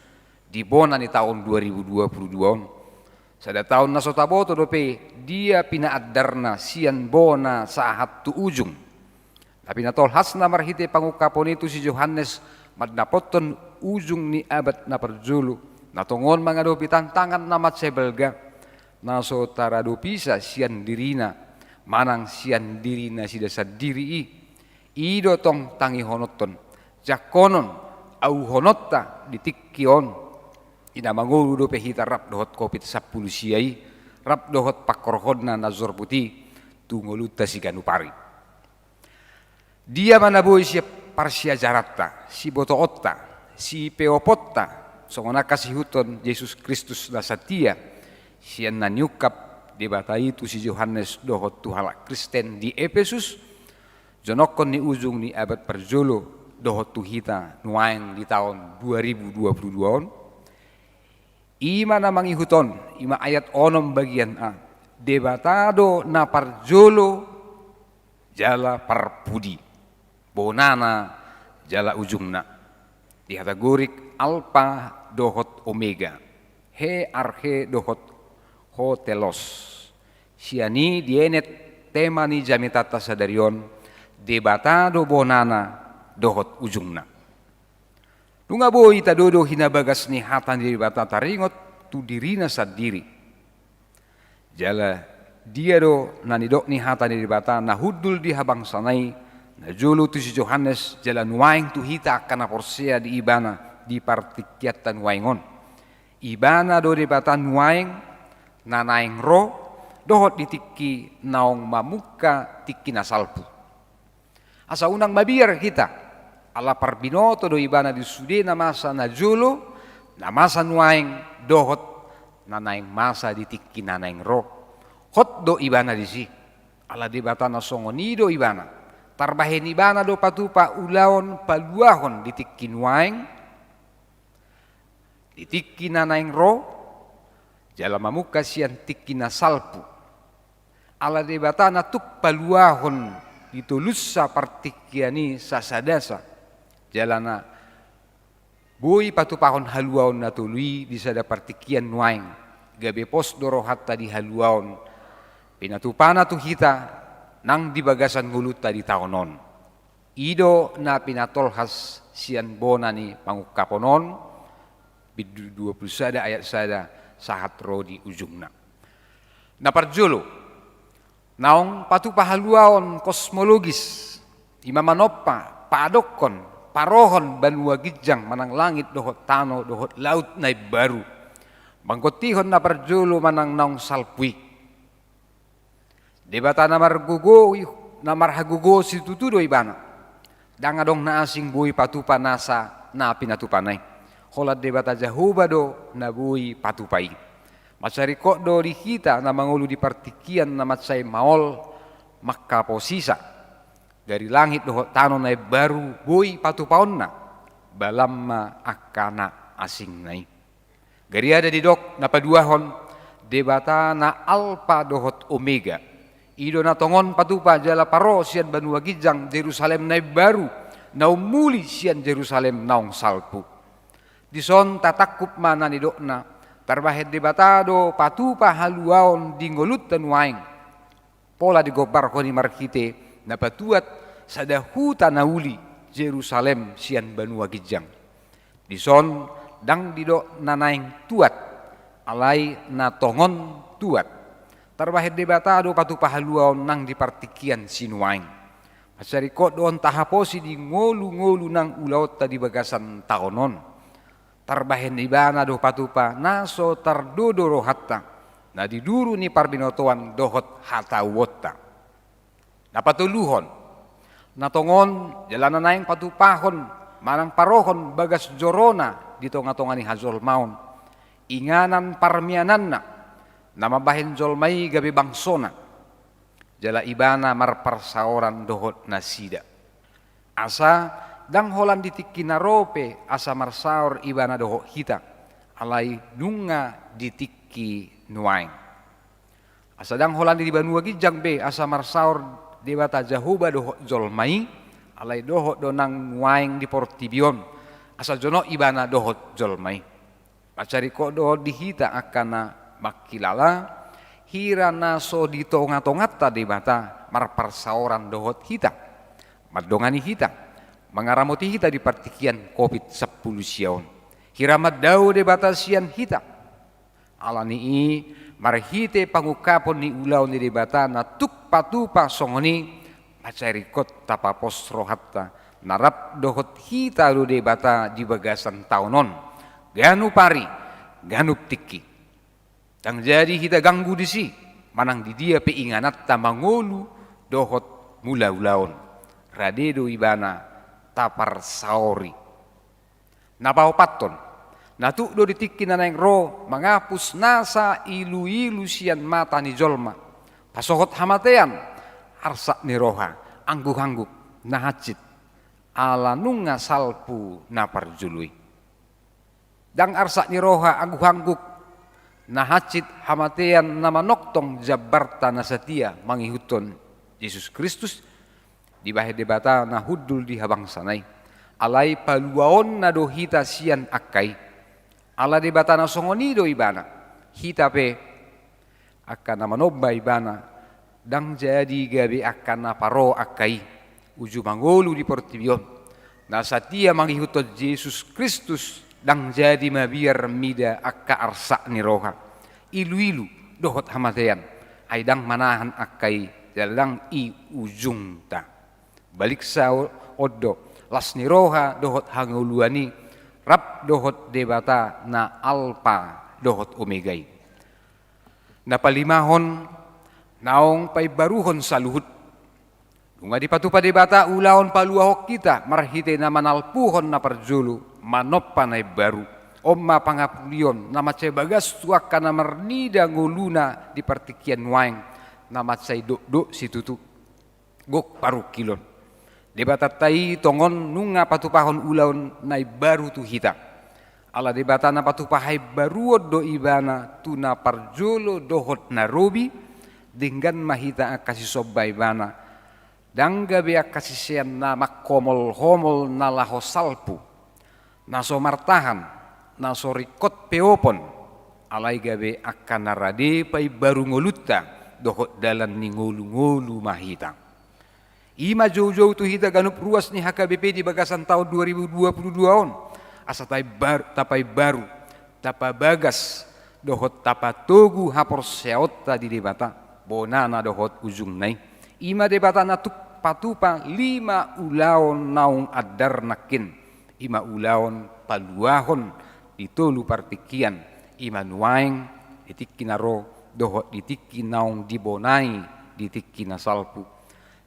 di bona ni taon dua ribu dua puluh dua on. Sada taon na so taboto dope dia pinaandarna sian bona sahat tu ujung. Na pinatolhasna marhite pangungkapon i tu si Johannes mandapothon ujung ni abad na parjolo, na tongon mangadopi tantangan na mansai balga, na so taradopisa sian dirina, manang sian dirinasida sandiri i. I do tong tangihononton, jangkonon, auhononta di tingki on. I na mangolu dope hita rap dohot covid sampulu sia i, rap dohot pangkorhonna na jorbut i tu ngolunta siganup ari. Dia ma na boi siparsiajaranta, sibotoonta, sipeoponta, songon angka siihuthon Jesus Kristus na satia, sian na niungkap Debata i tu si Johannes dohot tu halak Kristen di Epesus, jonongkon ni ujung ni abad parjolo dohot tu hita nuaeng di taon dua ribu dua puluh dua on. I ma na mangihut on, i ma ayat onom bagian a, Debata do na parjolo jala parpudi, bonana jala ujungna. Di hata Gorik Alpa dohot Omega, he arhe dohot ho telos. Sian i dienet tema ni jamitanta sadari on, Debata do bonana dohot ujungna. Nunga boi tadodo hinabagas ni hata ni Debata taringot tu dirina sandiri. Jala dia do na nidok ni hata ni Debata na hundul di habangsana i, na jolo tu si Johannes jala nuaeng tu hita angka na porsea di ibana di partingkianta nuaeng on. Ibana do Debata nuaeng, na naeng ro, dohot di tingki naung mamungka tingki na salpu. Asa unang mabiar hita, ala parbinoto do ibana di sude na masa na jolo, na masa nuaeng, dohot na naeng masa di tingki na naeng ro. Hot do ibana disi, ala Debata na songon i do ibana. Tarbahen ibana do patupa ulaon paluahon di tingki nuaeng, di tingki na naeng ro, jala mamungka sian tingki na salpu. Ala Debata na tuk paluahon di tolunsa partingkian i sasadasa, jala na boi patupahon haluaon na tolu i di sada partingkian nuaeng, gabe pos do rohanta di haluaon pinatupana tu hita nang di bagasan ngolunta di taon on. I do na pinatolhas sian bona ni pangungkapon on, bindu dua puluh sada ayat sada sahat ro di ujungna. Na parjolo, naung patupa haluaon kosmologis, i ma manompa, paadophon, parohon banua ginjang manang langit dohot tano dohot laut na imbaru. Manggontihon na parjolo manang naung salpu i. Debata na margogo i, na marhagogoon situtu do ibana. Ndang adong na asing boi patupa nasa na pinatupana i. Holan Debata Jahowa do na boi patupa i. Mansai ringkot do di hita na mangolu di partingkian na mansai maol mangkaposisa. Gari langit dohot tano na imbaru boi patupaonna, balam ma angka na asingna i. Gariada didok na paduahon, Debata na Alpa dohot Omega. I do na tongon patupa jala paro sian banua ginjang Jerusalem na imbaru, na ummuli sian Jerusalem naung salpu. Dison tatangkup ma na nidokna, tarbahen Debata do patupa haluaon di ngolunta nuaeng. Pola digombarhon i marhite na patuat sada huta na uli, Jerusalem sian banua ginjang. Dison ndang didok na naeng tuat, alai na tongon tuat. Tarbahen Debata do patupa haluaon nang di partingkian sinuaeng. Mansai ringkot do on tahaposi di ngolungolu nang ulaonta di bagasan taon on. Tarbahen Ibana do patupa na so tardodo rohanta, na di duru ni parbinotoan dohot hatauonta. Na patoluhon, na tongon jala na naeng patupahon manang parohon bagas jorona di tongatonga ni hajolmaon, inganan parmiananna, na mambahen jolma i gabe bangsona, jala Ibana marparsaoran dohot nasida. Asa ndang holan di tingki na ro pe asa marsaor Ibana dohot hita, alai nunga di tingki nuaeng. Asa ndang holan di banua ginjang be asa marsaor Debata Jahowa dohot jolma i, alai dohot do nang nuaeng di portibi on, asa jonok Ibana dohot jolma i. Mansai ringkot do on di hita angka na mangkilala, hira na so di tongatonganta Debata marparsaoran dohot hita, mandongani hita, mangaramoti hita di partingkian Covid sampulu sia on. Hira mandao Debata sian hita. Ala ni i, marhite pangungkapon ni ulaon ni Debata na tuk patupa songon i, mansai ringkot tapapos rohanta na rap dohot hita do Debata di bagasan taon on, ganup ari, ganup tingki. Ndang jadi hita ganggu disi, manang di dia pe ingananta mangolu dohot mulaulaon. Rade do Ibana taparsaori. Na paopathon, na tuk do di tingki na naeng ro mangapus nasa iluilu sian mata ni jolma, pasohot hamatean, arsak ni roha, anggukangguk, na hansit, ala nunga salpu na parjolo i. Ndang arsak ni roha, anggukangguk, na hansit, hamatean na manongtong jambarta na satia mangihuthon Jesus Kristus, dibahen Debata na hundul di habangsana i. Alai paluaonna do hita sian angka i. Ala Debata na songon i do Ibana. Hita pe, angka na manomba Ibana, ndang jadi gabe angka na paro angka i, uju mangolu di portibi on. Na satia mangihuthon Jesus Kristus, ndang jadi mabiar mida angka arsak ni roha, iluilu dohot hamatean, ai ndang manahan angka i, jala ndang i ujungta. Baliksa o-, on do, las ni roha dohot hangoluan i, rap dohot Debata na Alpa dohot Omega i. Na palimahon, naung paimbaruhon saluhut. Nunga dipatupa Debata ulaon paluahon hita marhite na manalpuhon na parjolo, manompa na imbaru. On ma pangapulion na mansai bagas tu angka na marnida ngoluna di partingkian nuaeng, na mansai dokdok situtu. Gok parungkilon. Debatanta i tongon nunga patupahon ulaon na imbaru tu hita. Ala Debata na patupa haimbaruon do Ibana tu na parjolo dohot na robi, denggan ma hita angka sisomba Ibana. Ndang gabe angka sisean na mangkomolhomol na laho salpu, na so martahan, na so ringkot peopon, alai gabe angka na rade paimbaru ngolunta dohot dalan ni ngolungolu ma hita. I ma joujou tu hita ganup ruas ni H K B P di bagasan taon dua ribu dua puluh dua on, asa taimbar-, tapaimbaru, tapabagas, dohot tapatogu haporseaonta di Debata, bonana dohot ujungna i. I ma Debata na tuk patupa lima ulaon naung andar nangkin. I ma ulaon paluahon di tolu partingkian, i ma nuaeng, di tingki na ro, dohot di tingki naung dibonai di tingki na salpu.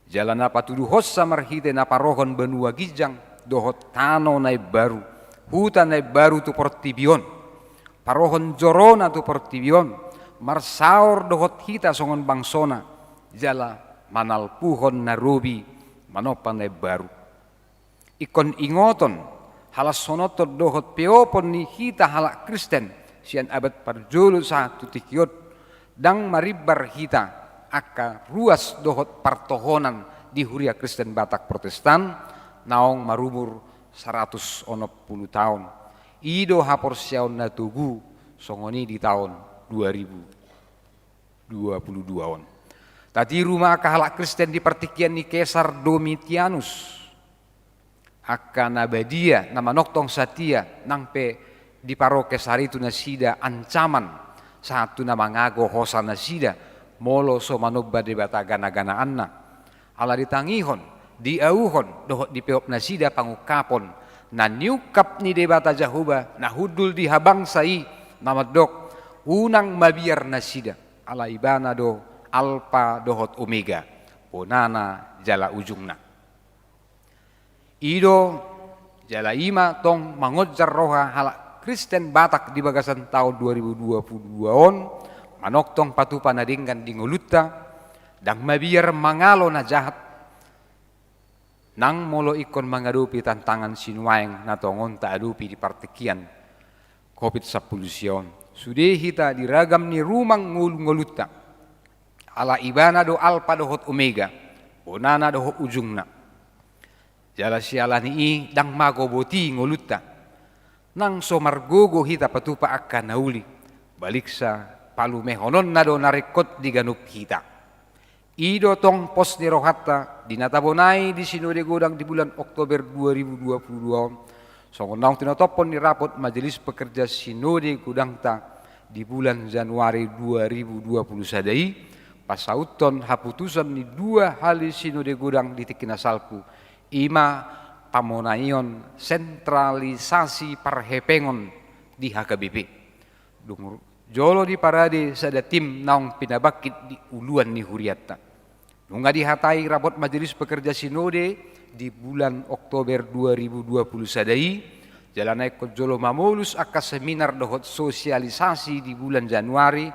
Jala na patuduhonsa marhite na parohon banua ginjang, dohot tano na imbaru, huta na imbaru tu portibi on. Parohon jorona tu portibi on, marsaor dohot hita songon bangsona, jala manalpuhon na robi, manompa na imbaru. Ingkon ingoton, halashononton dohot peopon ni hita halak Kristen, sian abad parjolo sahat tu tingki on, ndang marimbar hita angka ruas dohot partohonan di Huria Kristen Batak Protestan, naung marumur saratus onom pulu taon. I do haporseaon na togu songon i di taon dua ribu dua puluh dua on. Tatiru ma angka halak Kristen di partingkian ni Kesar Domitianus. angka na badia, na manongtong satia, nang pe diparokes ari tu nasida ancaman, sahat tu na mangago hosa nasida, molo so manomba Debata gana-ganaanna. Ala ditangihon, diauhon, dohot dipeop nasida pangungkapon na niungkap ni Debata Jahowa, na hundul di habangsa i, na mandok, unang mabiar nasida, ala Ibana do Alpa dohot Omega, bonana jala ujungna. I do, jala i ma tong mangonjar roha halak Kristen Batak di bagasan taon dua ribu dua puluh dua on, manongtong patupa na denggan di ngolunta, ndang mabiar mangalo na jahat, nang molo ingkon mangadopi tantangan sinuaeng na tongon taadopi di partingkian covid sampulu sia on. Sude hita di ragam ni rumang ngolu-ngolunta. Ala Ibana do Alpa dohot Omega, bonana dohot ujungna. Jala siala ni i ndang mago boti ngolunta. Nang so margogo hita patupa angka na uli, baliksa palumehononna do na ringkot di ganup hita. I do tong pos ni rohanta di na tabonai di Sinode Godang di bulan Oktober dua ribu dua puluh dua on, songon naung tinotophon ni rapot Majelis Pekerja Sinode Godangta di bulan Januari dua ribu dua puluh sada i, pasauthon haputusan ni dua hali Sinode Godang di tingki na salpu, i ma pamonaion sentralisasi parhepengon di H K B P. Dung jolo diparade sada tim naung pinabangkit di uluan ni hurianta. Nunga dihatai rapot Majelis Pekerja Sinode di bulan Oktober dua ribu dua puluh sada i, jala na ingkon jolo mamolus angka seminar dohot sosialisasi di bulan Januari,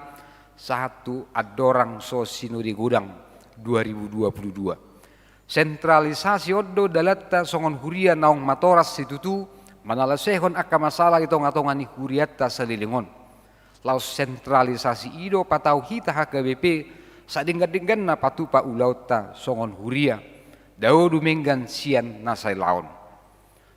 sahat tu andorang so Sinode Godang dua ribu dua puluh dua. Sentralisasi on do dalanta songon huria naung matoras situtu, manalosehon angka masalah di tonga-tonga ni hurianta saleleng on. Laos sentralisasi i do patau hita H K B P sadenggan-dengganna patupa ulaonta songon huria, dao dumenggan sian na sai laon.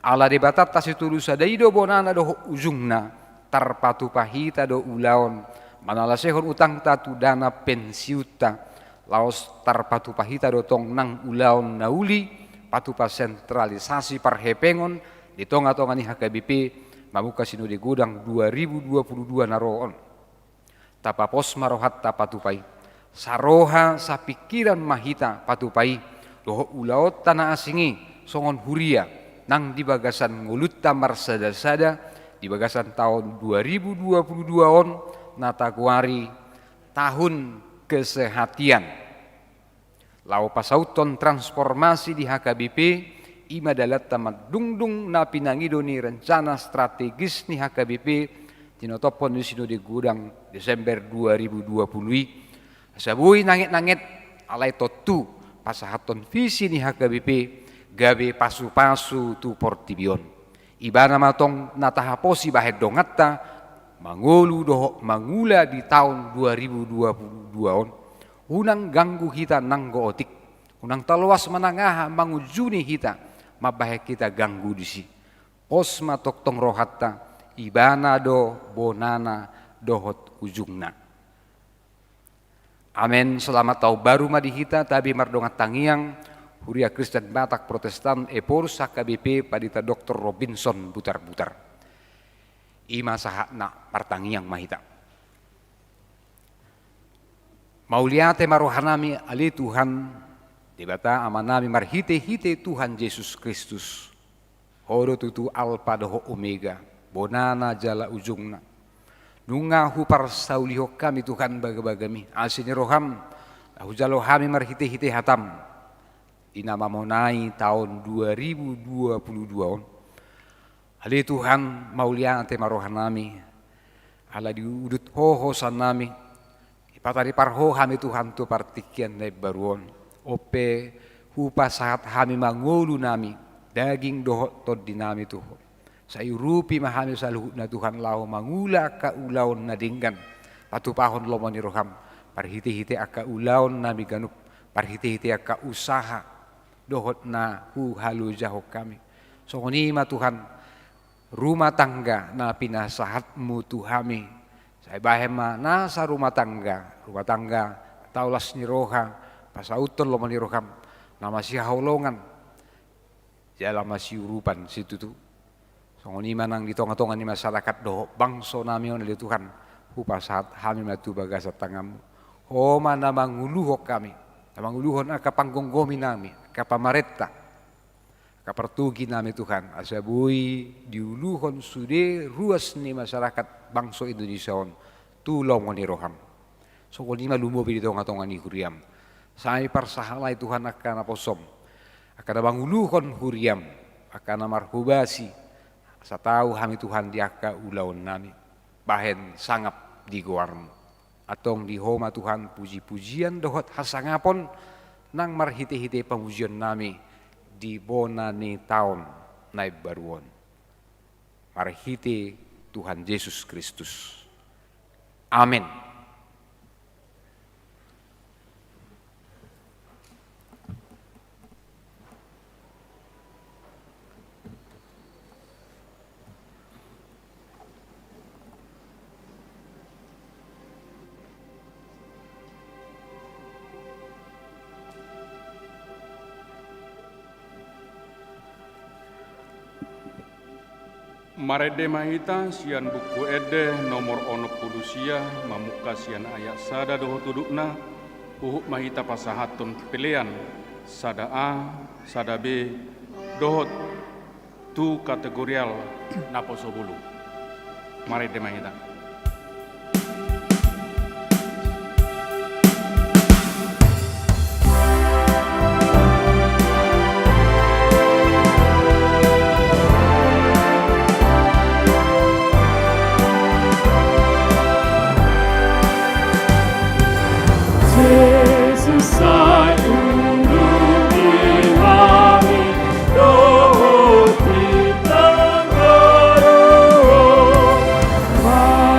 Ala Debatanta Sitolu Sada i do bonana dohot ujungna, tarpatupa hita do ulaon manalosehon utangta tu dana pensiunta, laos tarpatupa hita do tong nang ulaon na uli, patupa sentralisasi parhepengon di tonga-tonga ni H K B P, mamungka Sinode Godang dua ribu dua puluh dua na ro on. Tapapos ma rohanta patupa i. Saroha sapingkiran ma hita patupa i, dohot ulaonta na asing i, songon huria, nang di bagasan ngolunta marsada-sada, di bagasan taon dua ribu dua puluh dua on, na tagoari tahun kesehatian. Laho pasauthon transformasi di H K B P, i ma dalanta mandungdung na pinangido ni rencana strategis ni H K B P, tinotophon ni Sinode Godang Desember dua ribu dua puluh i. Asa boi nanget-nanget, alai tontu pasahathon visi ni H K B P, gabe pasu-pasu tu portibi on. Ibana ma tong na tahaposi bahen donganta, mangolu dohot mangula di taon dua ribu dua puluh dua on. Unang ganggu hita nanggo otik. Unang taloas manang aha mangunjuni hita, mambahen hita ganggu disi. Pos ma tongtong rohanta, Ibana do bonana dohot ujungna. Amen. Selamat tahun baru ma di hita, tabi mardongan tangiang, Huria Kristen Batak Protestan Ephorus H K B P Pandita Doktor Robinson Butarbutar. I ma sahatna, martangiang ma hita. Mauliate ma rohanami ale Tuhan, Debata Amanami marhite-hite Tuhan Jesus Kristus. Ho do tutu Alpa dohot Omega, bonana jala ujungna. Nunga huparsaulihon hami Tuhan bagabagami, asi ni roham, na hujalo hami marhite-hite hatam, di na mamonai taon dua ribu dua puluh dua on. Ale Tuhan, mauliate ma rohanami, ala diudut Ho hosanami, dipataripar Ho hami Tuhan tu partingkian na imbaru on. On pe hupasahat hami ma ngolunami, daging dohot tondinami tu Ho. Sai urupi ma hami saluhutna Tuhan laho mangula angka ulaon na denggan, patupahon lomo ni roham, marhite-hite angka ulaonnami ganup, marhite-hite angka usaha dohot na huhalojahon hami. Songon i ma Tuhan, rumah tangga na pinasahatmu tu hami. Sai bahen ma nasa rumah tangga, rumah tangga taulas ni roha, pasauthon lomo ni roham, na masihaholongan, jala masiurupan situtu. Songon i ma nang di tonga-tonga ni masyarakat dohot bangso nami on ale Tuhan, hupasahat hami ma tu bagasan tanganmu. Ho ma na manguluhon hami, na manguluhon angka panggomgomi nami, angka pamarenta, angka partogi nami Tuhan, asa boi diuluhon sude ruas ni masyarakat bangso Indonesia on tu lomo ni roham. Songon i ma lumobi di tonga-tonga ni huriam. Sai parsahalai Tuhan angka naposom, angka na manguluhon huriam, angka na marhobasi, asa tau hami Tuhan di angka ulaon nami, bahen sangap di goarmu. Antong di ho ma Tuhan puji-pujian dohot hasangapon nang marhite-hite pamujion nami di bona ni taon na imbaru on. Marhite Tuhan Jesus Kristus. Amen. Marende ma hita sian Buku Ende nomor onom pulu sia, mamungka sian ayat sada dohot udutna, huhut ma hita pasahathon pelean sada A, sada B, dohot tu kategorial naposo bulung. Marende ma hita. Jesus, sai tulungi hami, dohot di tangan Ho.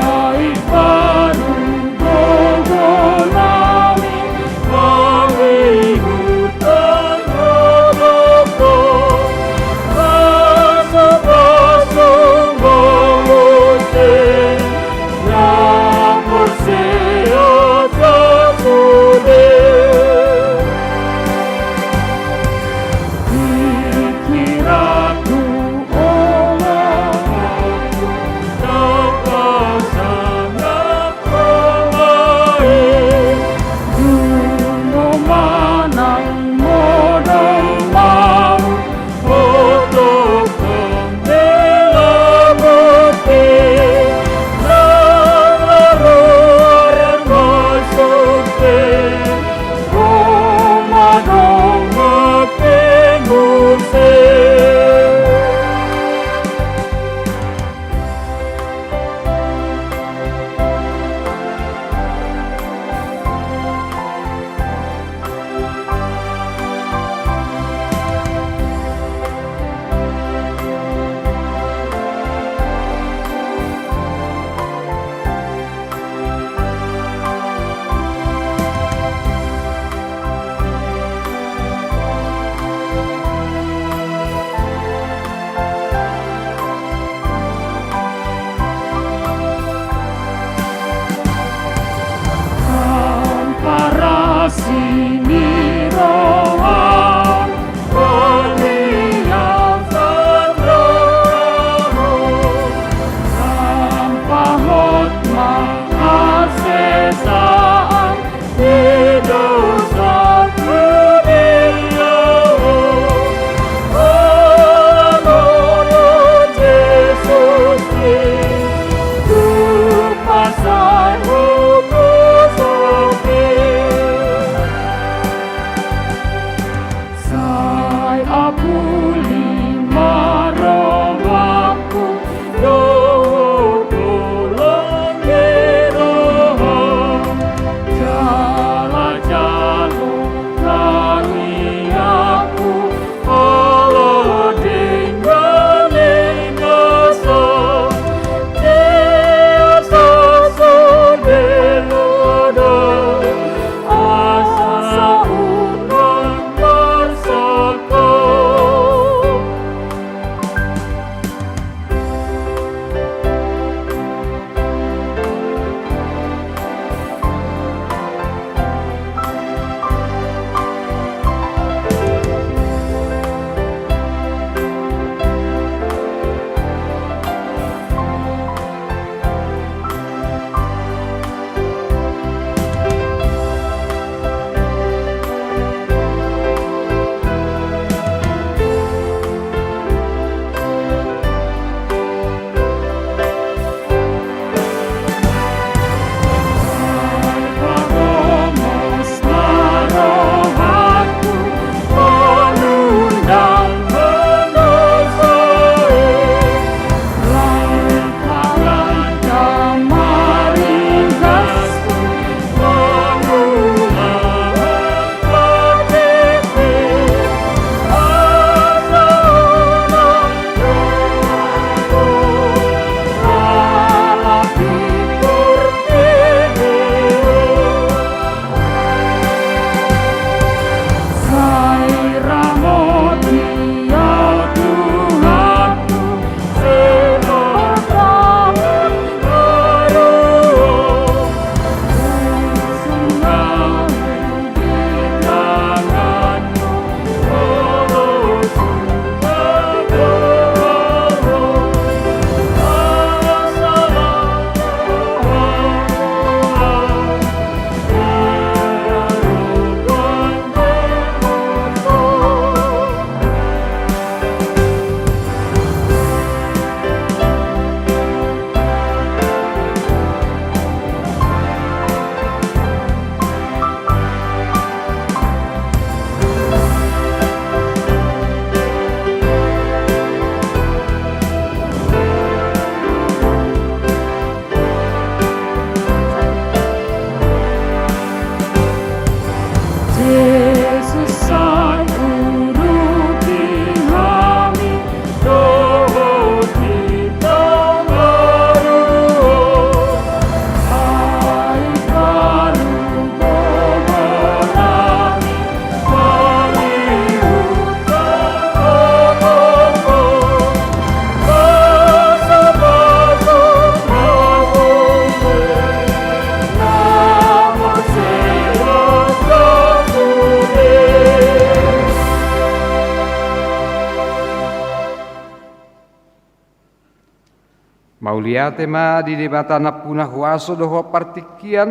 Mauliate ma di Debata nampuna huaso dohot partingkian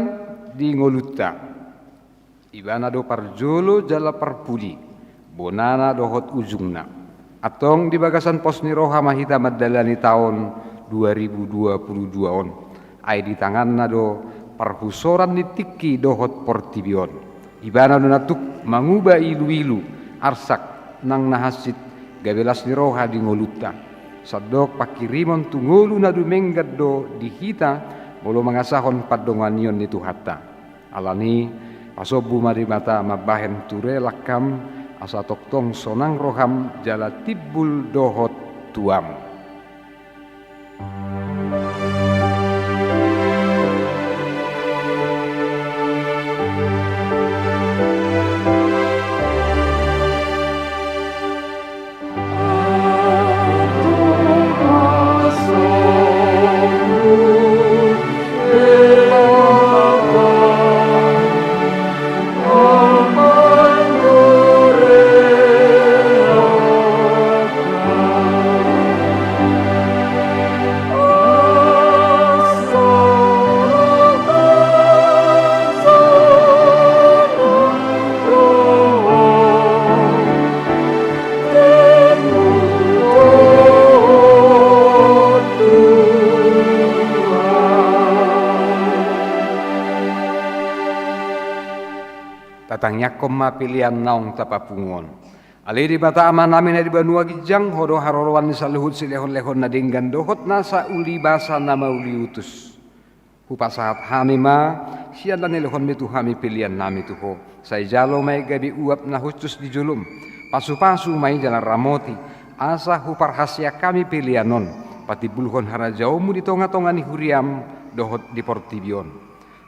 di ngolunta. Ibana do parjolo jala parpudi, bonana dohot ujungna. Antong di bagasan pos ni roha ma hita mandalani taon dua ribu dua puluh dua on. Ai di tanganna do parhusoran ni tingki dohot portibi on. Ibana do na tuk manguba iluilu, arsak nang na hansit, gabe las ni roha di ngolunta. Sandok pangkirimon tu ngolu na dumenggan do di hita, molo mangasahon pandonganion ni Tuhanta. Alani, pasombu ma Debata mambahen ture langkam, asa tongtong sonang roham jala timbul dohot tuam. Tatangiangkon ma pelean naung tapapungu on. Ale Debata Amanami na di banua ginjang, Ho do haroroan ni saluhut silehonlehon na denggan dohot nasa uli basa na mauliutus. Hupasahat hami ma sian na nilehonmi tu hami peleannami tu Ho. Sai jalo ma i gabe uap na hushus di jolom. Pasupasu ma i jala ramoti, asa huparhaseang hami pelean on patimbulhon harajaonmu di tongatonga ni huriam dohot di portibi on.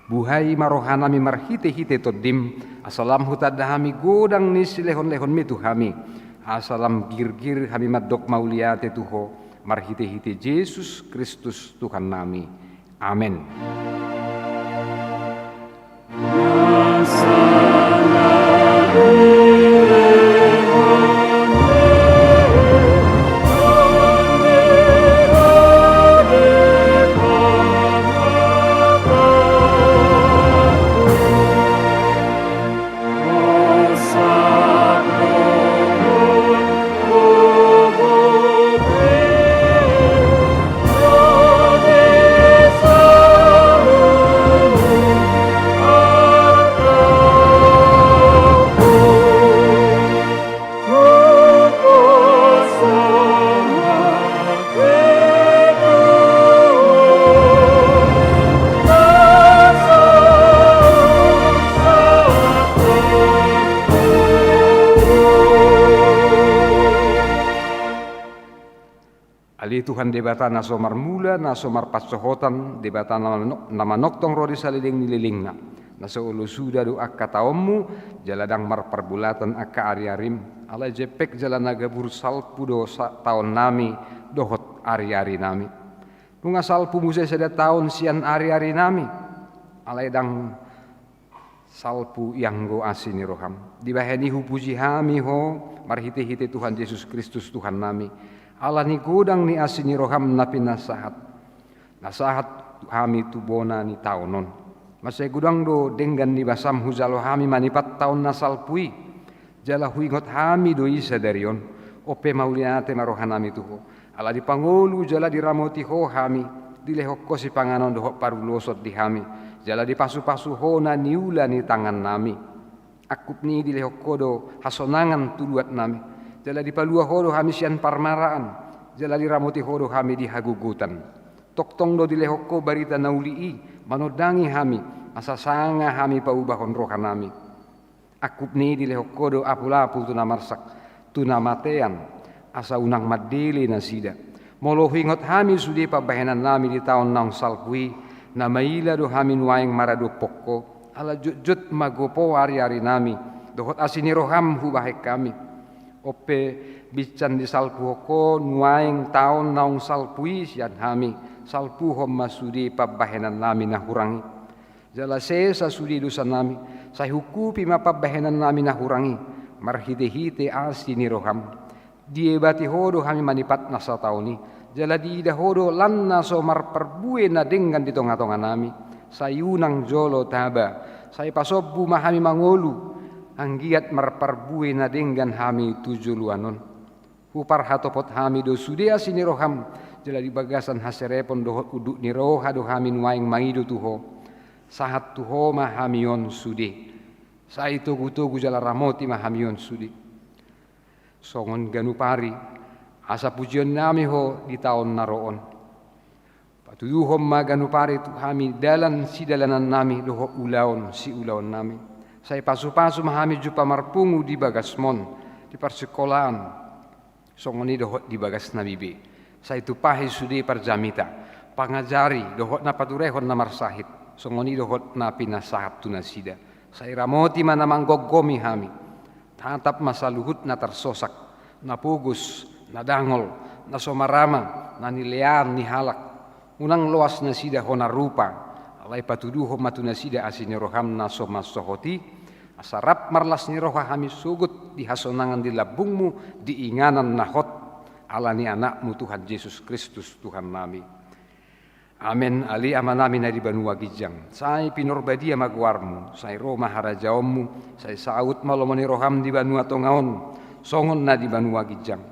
Buhai ma rohanami marhitehite Tondim, asa lam hutanda hami godang ni silehonlehonmi tu hami, asa lam girgir hami mandok mauliate tu Ho, marhitehite Jesus Kristus Tuhannami. Amen. Ale Tuhan Debata na so marmula, na so marpansohotan, Debata na mano-, na manongtong ro di saleleng ni lelengna, na so olo suda do angka taonmu, jala ndang marparbolatan angka ariarim, alai jempek jala na gabur salpu do sa-, taonnami dohot ariarinami. Nunga salpu muse sada taon sian ariarinami, alai ndang salpu ianggo asi ni roham. Dibahen i hupuji hami Ho, marhitehite Tuhan Jesus Kristus Tuhannami. Ala ni godang ni asi ni roham na pinasahat, na sahat hami tu bona ni taon on. Mansai godang do denggan ni basam hujalo hami manipat taon na salpu i. Jala huingot hami do i sadari on. On pe mauliate ma rohanami tu Ho. Ala dipangolu jala diramoti Ho hami, dilehon Ho sipanganon dohot paruloson di hami, jala dipasupasu Ho na niula ni tangannami. Angkup ni i dilehon Ho do hasonangan tu luatnami, jala dipalua Ho do hami sian parmaraan, jala diramoti Ho do hami di hagogotan. Tongtong do dilehon Ho barita na uli i manondangi hami, asa sanga hami paubahon rohanami. Angkup ni i dilehon Ho do apulapul tu na marsak, tu na matean, asa unang mandele nasida. Molo huingot hami sude pambahenannami di taon naung salpu i, na maila do hami nuaeng maradophon Ho, ala jotjot ma gopo ariarinami, dohot asi ni roham hubahen hami. On pe binsan disalpuhon Ho nuaeng taon naung salpu i sian hami, salpuhon ma sude pambahenannami na hurang i. Jala sesa sude dosanami, sai hukupi ma pambahenannami na hurang i, marhitehite asi ni roham. Diebati Ho do hami manipat na sataon i, Jala diida Ho do lan na so marparbue na denggan di tonga-tonga nami, sai unang jolo taba, sai pasombu ma hami mangolu, anggiat marparbue na denggan hami tu joloan on. Huparhatopot hami do sude asi ni roham, jala di bagasan haserepon dohot unduk ni roha do hami nuaeng mangido tu Ho. Sahat tu Ho ma hami on sude. Sai togu-togu jala ramoti ma hami on sude. Songon ganup ari, asa pujion nami Ho di taon na ro on. Patuduhon ma ganup ari tu hami dalan sidalanan nami dohot ulaon siulaon nami. Sai pasu-pasu ma hami jumpa marpungu di bagasmon, di parsingkolaan, songon i dohot di bagas nami be. Sai tumpahi sude parjamita, pangajari dohot na paturehon na marsahit, songon i dohot na pinasahat tu nasida. Sai ramoti ma na manggomgomi hami. Tatap ma saluhut na tarsosak, na pogos, na dangol, na so marama, na nilean ni halak. Unang loas nasida hona rupa, alai patuduhon ma tu nasida asi ni roham na so mansohot i, asa rap marlas ni roha hami sogot di hasonangan di lambungmu di inganan na hot, ala ni Anakmu Tuhan Jesus Kristus Tuhan nami. Amen. Ale Ama nami na di banua ginjang, sai pinarbadia ma goarmu, sai ro ma harajaonmu, sai saut ma lomo ni roham di banua tonga on, songon na di banua ginjang.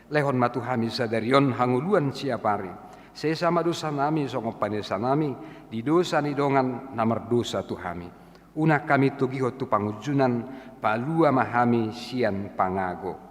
Lehon ma tu hami sadari on hangoluan siapari. Sesa ma dosa nami songon panesa nami di dosa ni dongan na mardosa tu hami. Unang hami togihon tu pangunjunan, palua ma hami sian pangago.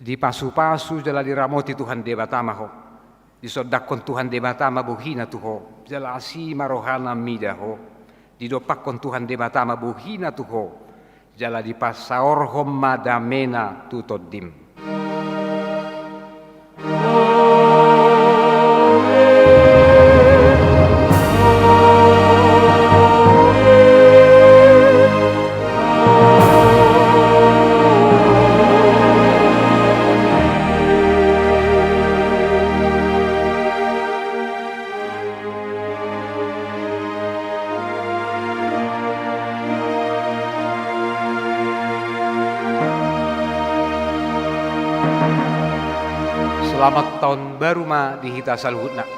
Dipasu-pasu jala diramoti Tuhan Debata ma ho. Disondangkon Tuhan Debata ma bohina tu ho, jala asi ma rohana mida ho. Didompakkon Tuhan Debata ma bohina tu ho, jala dipasaorhon ma damena tu tondim. Selamat tahun baru ma di hita saluhutna.